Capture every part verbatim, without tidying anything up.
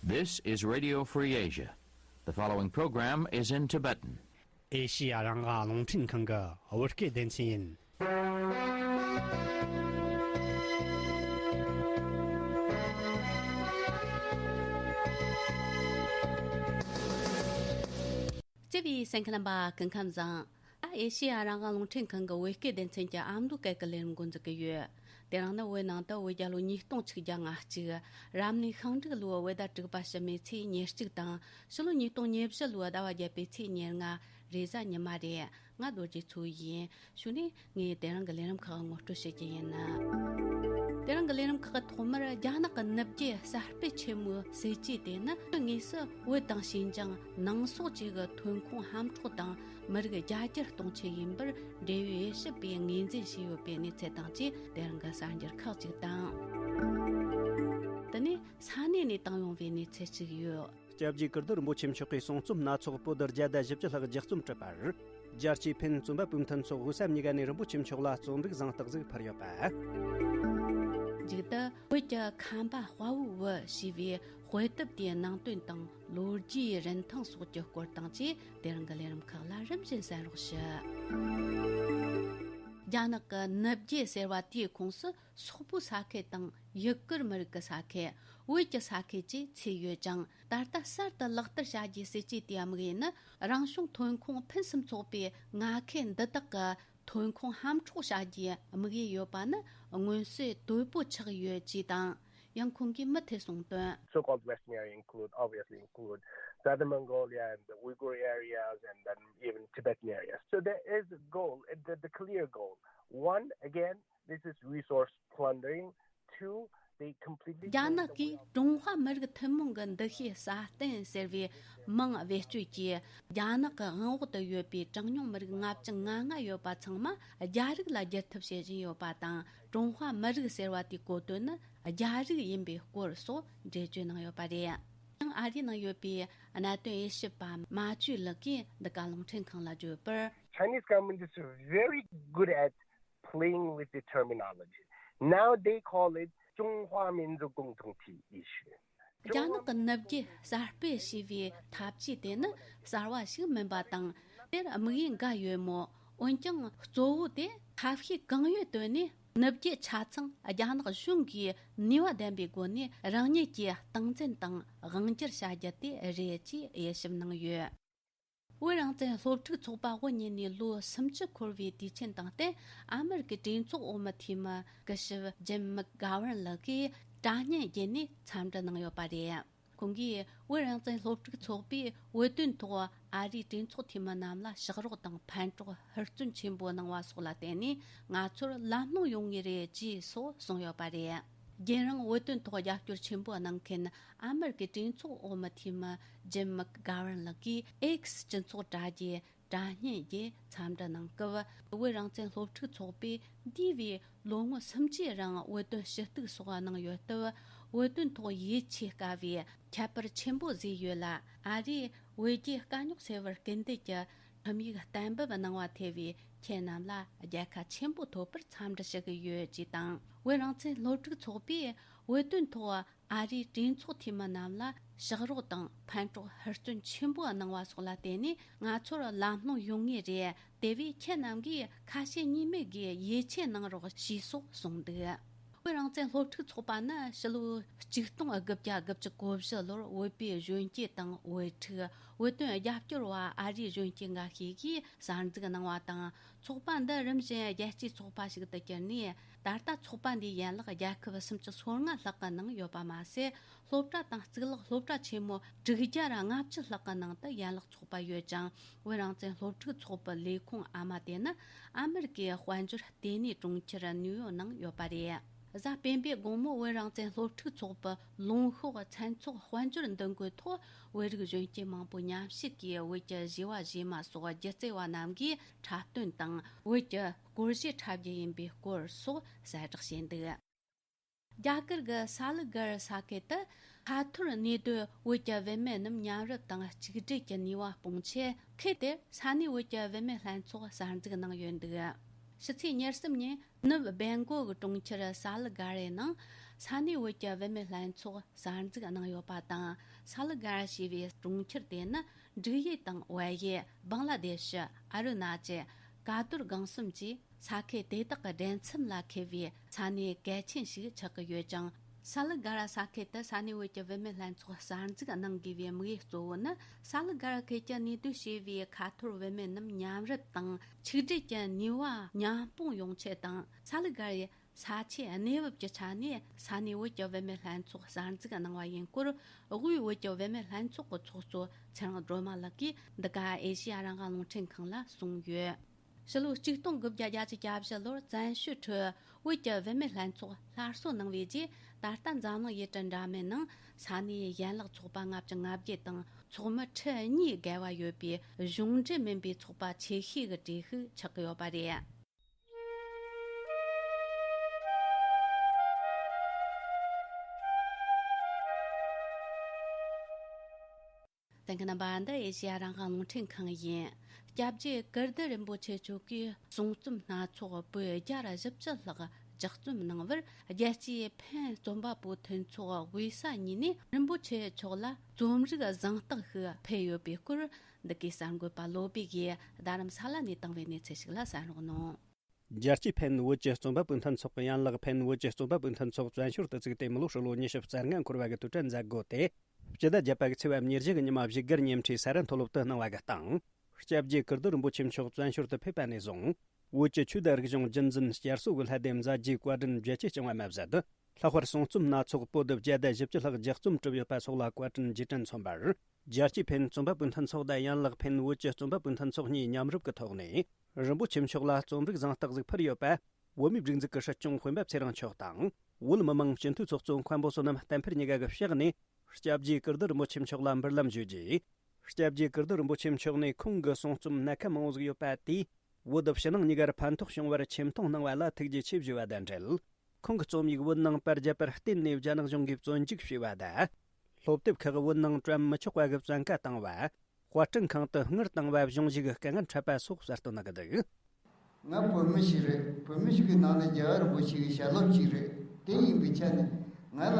This is Radio Free Asia. The following program is in Tibetan. ཨེ་ཤི་ཡ་རང་དབང་རླུང་འཕྲིན་ཁང་གི་བོད་སྐད་སྡེ་ཚན་ཡིན། བརྩེ་བའི་གསན་མཁན་རྣམ་པ་སྐུ་ཁམས་བཟང་། ཨེ་ཤེ་ཡ་རང་དབང་རླུང་འཕྲིན་ཁང་གི་བོད་སྐད་སྡེ་ཚན་གྱི་ཨ་མདོ་སྐད་ཀྱི་ལས་རིམ་འགོ་འཛུགས་ཀྱི་ཡོད། དེ་རིང་ནི་བོད་ནང་དུ་བོད་རྒྱལ་ལོ་ཉིས་སྟོང་ཆིག་བརྒྱ་ང་གཅིག་རབ་གནས་ཤིང་འབྲུག་ལོའི་བོད་ཟླ་དྲུག་པ་ཕྱི་མའི་ཚེས་ཉེར་གཅིག་དང་། ཕྱི་ལོ་ཉིས་སྟོང་ཉེར་བཞི་ལོའི་ཟླ་བ་བརྒྱད་པའི་ཚེས་ཉེར་ལྔ་རེས་གཟའ་ཉི་མ་རེད། ང་རྡོ་རྗེ་མཚོ་ཡིན། གཞུག་ནས་ངས་དེ་རིང་གི་ལས་རིམ་ཁག་ངོ་སྤྲོད་བྱེད་ཀྱི་ཡིན། དེ་རིང་གི་ལས་རིམ་ཁག་གི་ཐོག་མར་རྒྱ་ནག་གི་ནུབ་རྒྱུད་གསར་སྤེལ་ཆེན་མོའི་སྲིད་ཇུས་དེ་ནི་དངོས་སུ་བོད་དང་ཞིན་ཅང་ནང་སོག་བཅས་ཀྱི་ཐོན་ཁུངས་ཧམ་འཕྲོག་དང་མི་རིགས་རྒྱ་སྐྱེད་གཏོང་ཆེད་ཡིན་པར་འབྲེལ་ཡོད་དབྱེ་ཞིབ་པས་ངོས་འཛིན་བྱས་ཡོད་པའི་གནས་ཚུལ་དང་བཅས། དེ་རིང་གི་གསར་འགྱུར་ཁག་ཅིག་དང་། དེ་ནས་ས་གནས་ནས་བཏང་ཡོང་བའི་གནས་ཚུལ་ཞིག་ཡོད། སྐྱབས་རྗེ་ཀིརྟི་རིན་པོ་ཆེ་མཆོག་གི་གསུང་རྩོམ་སྣ་ཚོགས་པོ་ཏི་བརྒྱ་དང་བཞི་བཅུ་ལྷག་ལྗགས་རྩོམ་གྲུབ་པར། རྒྱལ་སྤྱིའི་ཕན་རྩོམ་པ་པོའི་མཐུན་ཚོགས་དབུས་ས་གཉིས་ཀ་ནས་རིན་པོ་ཆེ་མཆོག་ལ་རྩོམ་རིག་གཟེངས་རྟགས་ཤིག་ཕུལ་ཡོད་པ། མཇུག་ཏུ་བོད་ཀྱི་ཁམས་པ་དཔའ་བོའི་བུ་ཞེས་པའི་དཔེ་དེབ་དེའི་ནང་དོན་དང་ལོ་རྒྱུས་རིན་ཐང་སོགས་ཀྱི་སྐོར་དང་བཅས། དེ་རིང་གི་ལས་རིམ་ཁག་ལ་རིམ་བཞིན་གསན་རོགས་ཞུ། རྒྱ་ནག་གི་ནུབ་རྒྱུད་ཟེར་བ་དེའི་ཁོངས་སུ་སོག་པོའི་ས་ཁུལ་དང་ཡུ་གུར་མི་རིགས་ཀྱི་ས་ཁུལ། བོད་ཀྱི་ས་ཁུལ་བཅས་ཚུད་ཡོད་ཅིང་། ད་ལྟ་གསར་དུ་ལག་བསྟར་བྱ་རྒྱུའི་སྲིད་ཇུས་དེའི་དམིགས་ཡུལ་ནི། རང་བྱུང་ཐོན་ཁུངས་ཕུན་སུམ་ཚོགས་པའི་མངའ་ཁུལ་འདི་དག་གི་ཐོན་ཁུངས་ཧམ་འཕྲོག་བྱ་རྒྱུའི་དམིགས་ཡུལ་ཡོད་པ་ནི་མངོན་གསལ་དོད་པོ་ཆགས་ཡོད་ཅེས་དང་། ཡང་ཁོང་གིས་མུ་མཐུད་གསུངས་དོན། So-called Western area include, obviously include Southern Mongolia and the Uyghur areas and then even Tibetan areas. So there is a goal, the, the clear goal. One, again, this is resource plundering. Two, they completely རྒྱ་ནག་གིས་ཀྲུང་ཧྭ་མི་རིགས་ཐུན་མོང་གི་འདུ་ཤེས་སྲ་བརྟན་ཟེར་བའི་མིང་བེད་སྤྱོད་ཀྱིས། རྒྱ་ནག་གི་དབང་འོག་ཏུ་ཡོད་པའི་གྲངས་ཉུང་མི་རིགས་ལྔ་བཅུ་ང་ལྔ་ཡོད་པ་ཚང་མ་རྒྱ་རིགས་ལ་བསྒྱུར་ཐབས་བྱེད་བཞིན་ཡོད་པ་དང་། ཀྲུང་ཧྭ་མི་རིགས་ཟེར་བ་དེའི་གོ་དོན་ནི་རྒྱ་རིགས་ཡིན་པའི་སྐོར་སོགས་འགྲེལ་བརྗོད་གནང་ཡོད་པ་རེད། ཡང་ཨ་རིའི་ནང་ཡོད་པའི་གནད་དོན་དབྱེ་ཞིབ་པ་མ་ཆུའི་ལགས་ཀྱིས་འདི་ག་རླུང་འཕྲིན་ཁང་ལ་བརྗོད་པར། Chinese government is very good at playing with the terminology. Now they call it 中华民族共同体 issue. རྒྱ་ནག་གི་ནུབ་རྒྱུད་གསར་སྤེལ་ཞེས་པའི་ཐབས་ཇུས་དེ་ནི་གསར་བ་ཞིག་མིན་པ་དང་། དེར་དམིགས་ཡུལ་འགའ་ཡོད་མོད། འོན་ཀྱང་གཙོ་བོ་དེ་ཐབས་ཤེས་གང་ཡོད་བཏོན་ནས་ནུབ་རྒྱུད་ཆ་ཚང་རྒྱ་ནག་གཞུང་གིས་ནུས་པ་ལྡན་པའི་སྒོ་ནས་རང་ཉིད་ཀྱི་སྟངས་འཛིན་དང་དབང་སྒྱུར་བྱ་རྒྱུ་དེ་རེད་ཅེས་དབྱེ་ཞིབ་གནང་ཡོད། བོད་རང་བཙན་སློབ་ཕྲུག་ཚོགས་པ་དབུ་བརྙེས་ནས་ལོ་སུམ་ཅུ་འཁོར་བའི་དུས་ཆེན་དང་བསྟུན། ཨ་མེ་རི་ཀའི་གྲོས་ཚོགས་འོག་མའི་འཐུས་མི་སྐུ་ཞབས་ཇིམ་མག་གྷ་ཝར་ལགས་ཀྱིས་དྲ་བརྙན་བརྒྱུད་ནས་འཚམས་འདྲི་གནང་ཡོད་པ་རེད། ཁོང་གིས་བོད་རང་བཙན་སློབ་ཕྲུག་ཚོགས་པས་བོད་དོན་ཐོག་ཨ་རིའི་གྲོས་ཚོགས་འཐུས་མི་རྣམས་ལ་ཕྱག་རོགས་དང་ཕན་གྲོགས་ཧུར་བརྩོན་ཆེན་པོ་གནང་བ་སོགས་ལ་བརྟེན་ནས། ང་ཚོར་ལམ་ལྷོང་ཡོང་ངེས་རེད་ཅེས་སོགས་གསུངས་ཡོད་པ་རེད། རྒྱུན་རིང་བོད་དོན་ཐོག་རྒྱབ་སྐྱོར་ཆེན་པོ་གནང་མཁན་ཨ་མེ་རི་ཀའི་གྲོས་ཚོགས་འོག་མའི་འཐུས་མི་ཇིམ་མག་གྷ་ཝར་ལགས་ཀྱིས་ཨེགས་སྤྱི་ཚོགས་དྲ་རྒྱའི་དྲ་བརྙན་བརྒྱུད་འཚམས་འདྲི་གནང་སྐབས། བོད་རང་བཙན་སློབ་ཕྲུག་ཚོགས་པས་འདས་པའི་ལོ་ངོ་སུམ་ཅུའི་རིང་བོད་དོན་ཞུ་གཏུག་སོགས་གནང་ཡོད་སྟབས། བོད་དོན་ཐོག་ཡིད་ཆེས་དཀའ་བའི་ཁྱད་པར་ཆེན་པོ་བཟོས་ཡོད་ལ། ཨ་རིས་བོད་རྒྱའི་དཀའ་རྙོག་སེལ་བར་སྐུལ་འདེད་ཀྱི་ཁྲིམས་ཡིག་གཏན་འབེབས་གནང་བ་ཐེ་བའི་ཁྱེད་རྣམས་ལ་རྒྱལ་ཁ་ཆེན་པོ་ཐོབ་པར་འཚམས་འདྲི་ཞུ་གི་ཡོད་ཅེས་དང་། བོད་རང་བཙན་སློབ་ཕྲུག་ཚོགས་པས་བོད་དོན་ཐོག་ཨ་རིའི་གྲོས་ཚོགས་འཐུས་མི་རྣམས་ལ་ཕྱག་རོགས་དང་ཕན་གྲོགས་ཧུར་བརྩོན་ཆེན་པོ་གནང་བ་སོགས་ལ་བརྟེན་ནས། ང་ཚོར་ལམ་ལྷོང་ཡོང་ངེས་རེད། དེ་བས་ཁྱེད་རྣམས་ཀྱིས་ཁ་ཞེ་གཉིས་མེད་ཀྱིས་ཡིད་ཆེས་གནང་རོགས་ཞེས་སོགས་གསུངས་འདུག། བོད་རང་བཙན་སློབ་ཕྲུག་ཚོགས་པ་ནི་ཕྱི་ལོ་ཆིག་སྟོང་དགུ་བརྒྱ་དགུ་བཅུ་གོ་བཞི་ལོར་བོད་པའི་གཞོན་སྐྱེས་དང་བོད་ཕྲུག། བོད་དོན་རྒྱབ་སྐྱོར་བ་ཨ་རིའི་གཞོན་སྐྱེས་འགའ་ཤས་ཀྱིས་གསར་འཛུགས་གནང་བ་དང་། ཚོགས་པ་འདི་རིམ་བཞིན་རྒྱལ་སྤྱིའི་ཚོགས་པ་ཞིག་ཏུ་གྱུར་ནས། ད་ལྟ་ཚོགས་པ་འདིའི་ཡན་ལག་རྒྱལ་ཁབ་སུམ་ཅུ་སོ་ལྔ་ལྷག་གི་ནང་ཡོད་པ་མ་ཟད། སློབ་གྲྭ་དང་གཙུག་ལག་སློབ་གྲྭ་ཆེན་མོ་དྲུག་བརྒྱ་ལྔ་བཅུ་ལྷག་གི་ནང་དུ་ཡན་ལག་ཚོགས་པ་ཡོད་ཅིང་། བོད་རང་བཙན་སློབ་ཕྲུག་ཚོགས་པའི་ལས་ཁུངས་ཨ་མ་དེ་ནི་ཨ་མེ་རི་ཀའི་དཔལ་འབྱོར་ལྟེ་གནས་གྲོང་ཁྱེར་ནིའུ་ཡོག་ནང་ཡོད་པ་རེད། གཟའ་སྤེན་པའི་དགོང་མོ་བོད་རང་བཙན་སློབ་ཕྲུག་ཚོགས་པའི་ལུང་ཤོག་མཚན་ཚོགས་དཔལ་འབྱོར་འདུ་འགོད་ཐོག་བོད་རིགས་གཞོན་སྐྱེས་མང་པོ་མཉམ་ཞུགས་ཀྱིས་བོད་ཀྱི་བཞི་བ་བཞི་མ་སོགས་སྒྱུ་རྩལ་བ་རྣམས་ཀྱིས་འཁྲབ་སྟོན་དང་བོད་ཀྱི་སྐོར་གཞས་འཁྲབ་རྒྱུ་ཡིན་པའི་སྐོར་སོགས་གསལ་བསྒྲགས་བྱས་འདུག། རྒྱ་གར་གྱི་ས་ལི་གར་ས་ཁུལ་དུ་ཁ་ཐོར་གནས་སྡོད་བོད་ཀྱི་བུད་མེད་རྣམས་མཉམ་རུབ་དང་གཅིག་སྒྲིལ་གྱི་ནུས་པ་སྤུངས་ཆེད། ཁུལ་དེར་ས་གནས་བོད་ཀྱི་བུད་མེད་ལྷན་ཚོགས་གསར་འཛུགས་གནང་ཡོད་འདུག། ཕྱི་ཚེས་ཉེར་གསུམ་ཉིན་ནུབ་སྦེང་གོག་གྲོང་ཁྱེར་ས་ལི་གར་རའི་ནང་ས་གནས་བོད་ཀྱི་བུད་མེད་ལྷན་ཚོགས་གསར་འཛུགས་གནང་ཡོད་པ་དང་། ས་ལི་གར་ཞེས་པའི་གྲོང་ཁྱེར་དེ་ནི་འབྲུག་ཡུལ་དང་བལ་ཡུལ། བང་ལ་དེ་ཤི། ཨ་རུ་ན་ཅལ། ཀ་ཏོར་སྒང་གསུམ་གྱི་ས་ཁུལ་དེ་དག་གི་འདྲེས་མཚམས་ལ་ཁེལ་བའི་ས་གནས་གལ་ཆེན་ཞིག་ཆགས་ཀྱི་ཡོད་ཅིང་། ས་ལི་གར་ས་ཁུལ་དུ་ས་གནས་བོད་ཀྱི་བུད་མེད་ལྷན་ཚོགས་གསར་འཛུགས་གནང་དགོས་པའི་དམིགས་ཡུལ་གཙོ་བོ་ནི། ས་ལི་གར་ཁུལ་གྱི་གནས་སྡོད་བྱས་པའི་ཁ་ཐོར་བུད་མེད་རྣམས་མཉམ་རུབ་དང་ཆིག་སྒྲིལ་གྱི་ནུས་པ་མཉམ་སྤུངས་ཡོང་ཆེད་དང་། ས་ལི་གར་ཡི་ས་ཆའི་གནས་བབ་ཀྱི་ཆ་ནས་ས་གནས་བོད་ཀྱི་བུད་མེད་ལྷན་ཚོགས་གསར་འཛུགས་གནང་བ་ཡིན་སྐོར། དབུས་བོད་ཀྱི་བུད་མེད་ལྷན་ཚོགས་ཀྱི་ཚོགས་གཙོ་ཚེ་རིང་སྒྲོལ་མ་ལགས་ཀྱིས་འདི་ག་ཨེ་ཤེ་ཡ་རང་དབང་རླུང་འཕྲིན་ཁང་ལ་གསུངས་ཡོད། ཕྱི་ལོ་ཆིག་སྟོང་དགུ་བརྒྱ་བརྒྱད་ཅུ་གྱ་བཞི་ལོར་བཙན་བྱོལ་ཁྲོད་བོད་ཀྱི་བུད་མེད་ལྷན་ཚོགས་སླར་གསོ་གནང་བའི་རྗེས། ད་ལྟ་འཛམ་གླིང་ཡུལ་གྲུ་འདྲ་མིན་ནང་ས་གནས་ཡན་ལག་ཚོགས་པ་ལྔ་བཅུ་ང་བརྒྱད་དང་ཚོགས་མི་ཁྲི་གཉིས་བརྒལ་བ་ཡོད་པའི་གཞུང་འབྲེལ་མིན་པའི་ཚོགས་པ་ཆེ་ཤོས་ཀྱི་གྲས་ཤིག་ཆགས་ཀྱི་ཡོད་པ་རེད། དེང་གི་རྣམ་པ་འདི་ཨེ་ཤེ་ཡ་རང་དབང་རླུང་འཕྲིན་ཁང་ཡིན། སྐྱབས་རྗེ་ཀིརྟི་རིན་པོ་ཆེ་མཆོག་གིས་གསུང་རྩོམ་སྣ་ཚོགས་པོད་བརྒྱ་ར་བཞི་བཅུ་ལྷག་ལྗགས་རྩོམ་གནང་བར། རྒྱལ་སྤྱིའི་ཕན་རྩོམ་པ་པོའི་མཐུན་ཚོགས་དབུས་ས་གཉིས་ནས་རིན་པོ་ཆེ་མཆོག་ལ་རྩོམ་རིག་གཟེངས་རྟགས་ཤིག་ཕུལ་ཡོད་པའི་སྐོར། འདི་གའི་གསར་འགོད་པ་བློ་བྷེ་ཡིས་རྡ་རམ་ས་ལ་ནས་བཏང་བའི་གནས་ཚུལ་ཞིག་ལ་གསན་རོགས་གནང་། རྒྱལ་སྤྱིའི་ཕན་བོད་ཀྱི་རྩོམ་པ་པོའི་མཐུན་ཚོགས་ཀྱི་ཡན་ལག་ཕན་བོད་ཀྱི་རྩོམ་པ་པོའི་མཐུན་ཚོགས་བཙན་བྱོལ་དུ་བཙུགས་ཏེ་མི་ལོ་ཧྲིལ་བོ་ཉི་ཤུ་རྩ་ལྔ་འཁོར་བ་གི་དུས་དྲན་མཛད་སྒོ་དེ། སྤྱི་ཟླ་བརྒྱད་པ་གི་ཚེས་པ་ཉེར་བཞི་གི་ཉི་མ་བཞུགས་སྒར་ཉེ་འཁྲིས་ས་རཱ་མཐོ་སློབ་ཏུ་གནང་བ་གི་སྟེང་། སྐྱབས་རྗེ་ཀིརྟི་རིན་པོ་ཆེ་མཆོག་བཙན་བྱོལ་དུ་ཕེབས་པ་ནས་བཟུང་། བོད་ཀྱི་ཆོས་དང་རིག་གཞུང་རྒྱུན་འཛིན་བསྐྱར་གསོ་གི་ལྷ་སྡེ་མཛད་རྗེས་བཀའ་དྲིན་བརྒྱད་ཅུ་བཅང་བ་མ་ཟད། ལྷག་པར་གསུང་རྩོམ་སྣ་ཚོགས་པོད་བརྒྱ་དང་བཞི་བཅུ་ལྷག་ལྗགས་རྩོམ་གྲུབ་ཡོད་པ་སོགས་ལ་བཀའ་དྲིན་རྗེས་དྲན་མཚོན་པར། རྒྱལ་སྤྱིའི་ཕན་རྩོམ་པ་པོའི་མཐུན་ཚོགས་དང་ཡན་ལག་ཕན་བོད་ཀྱི་རྩོམ་པ་པོའི་མཐུན་ཚོགས་གཉིས་མཉམ་རུབ་ཀྱི་ཐོག་ནས། རིན་པོ་ཆེ་མཆོག་ལ་རྩོམ་རིག་གཟེངས་རྟགས་ཟིག་ཕུལ་ཡོད་པ། བོད་མིའི་སྒྲིག་འཛུགས་ཀྱི་སྲིད་སྐྱོང་སྤེན་པ་ཚེ་རིང་མཆོག་དང་། བོད་མི་མང་སྤྱི་འཐུས་ཚོགས་གཙོ་མཁན་པོ་བསོད་ནམས་བསྟན་འཕེལ་གཉིས་ཀ་གི་ཕྱག་ནས། སྐྱབས་རྗེ་ཀིརྟི་རིན་པོ་ཆེ་མཆོག་ལ་འབུལ་ལམ་ཞུས་རྗེས། སྐྱབས་རྗེ་ཀིརྟི་རིན་པོ་ཆེ་མཆོག་ནས་ཁོང་གི་གསུང་རྩོམ་སྣ་ཁ་མང་བོ་ཟིག་ཡོད་པ་དེས། བོད་དུ་ཕྱི་ནང་གཉིས་ཀར་ཕན་ཐོགས་བྱུང་བར་ཆེ་མཐོང་གནང་བ་ལ་ཐུགས་རྗེ་ཆེ་ཞུས་པ་དང་འབྲེལ། ཁོང་གི་རྩོམ་ཡིག་བོད་ནང་པར་བརྒྱབ་པར་བརྟེན་ནས་རྒྱ་ནག་གཞུང་གིས་བཙོན་འཇུག་བྱས་པ་དང་། སློབ་དེབ་ཁག་བོད་ནང་བཀྲམ་མི་ཆོག་པ་གི་བཙོན་ཁ་བཏང་བ། དཔར་སྐྲུན་ཁང་དུ་དངུལ་བཏང་བ་གཞུང་ཞིག་དཀའ་ངལ་འཕྲད་པ་སོགས་གསལ་སྟོན་གནང་གི་འདུག། ང་བོད་མི་ཞིག་རེད། བོད་མི་ཞིག་གི་ནང་ནས་རྒྱལ་བ་རིན་པོ་ཆེ་གི་ཞལ་སློབ་ཅིག་རེད། དེ་ཡིན་པའི་ཆ་ནས་ང་ལ་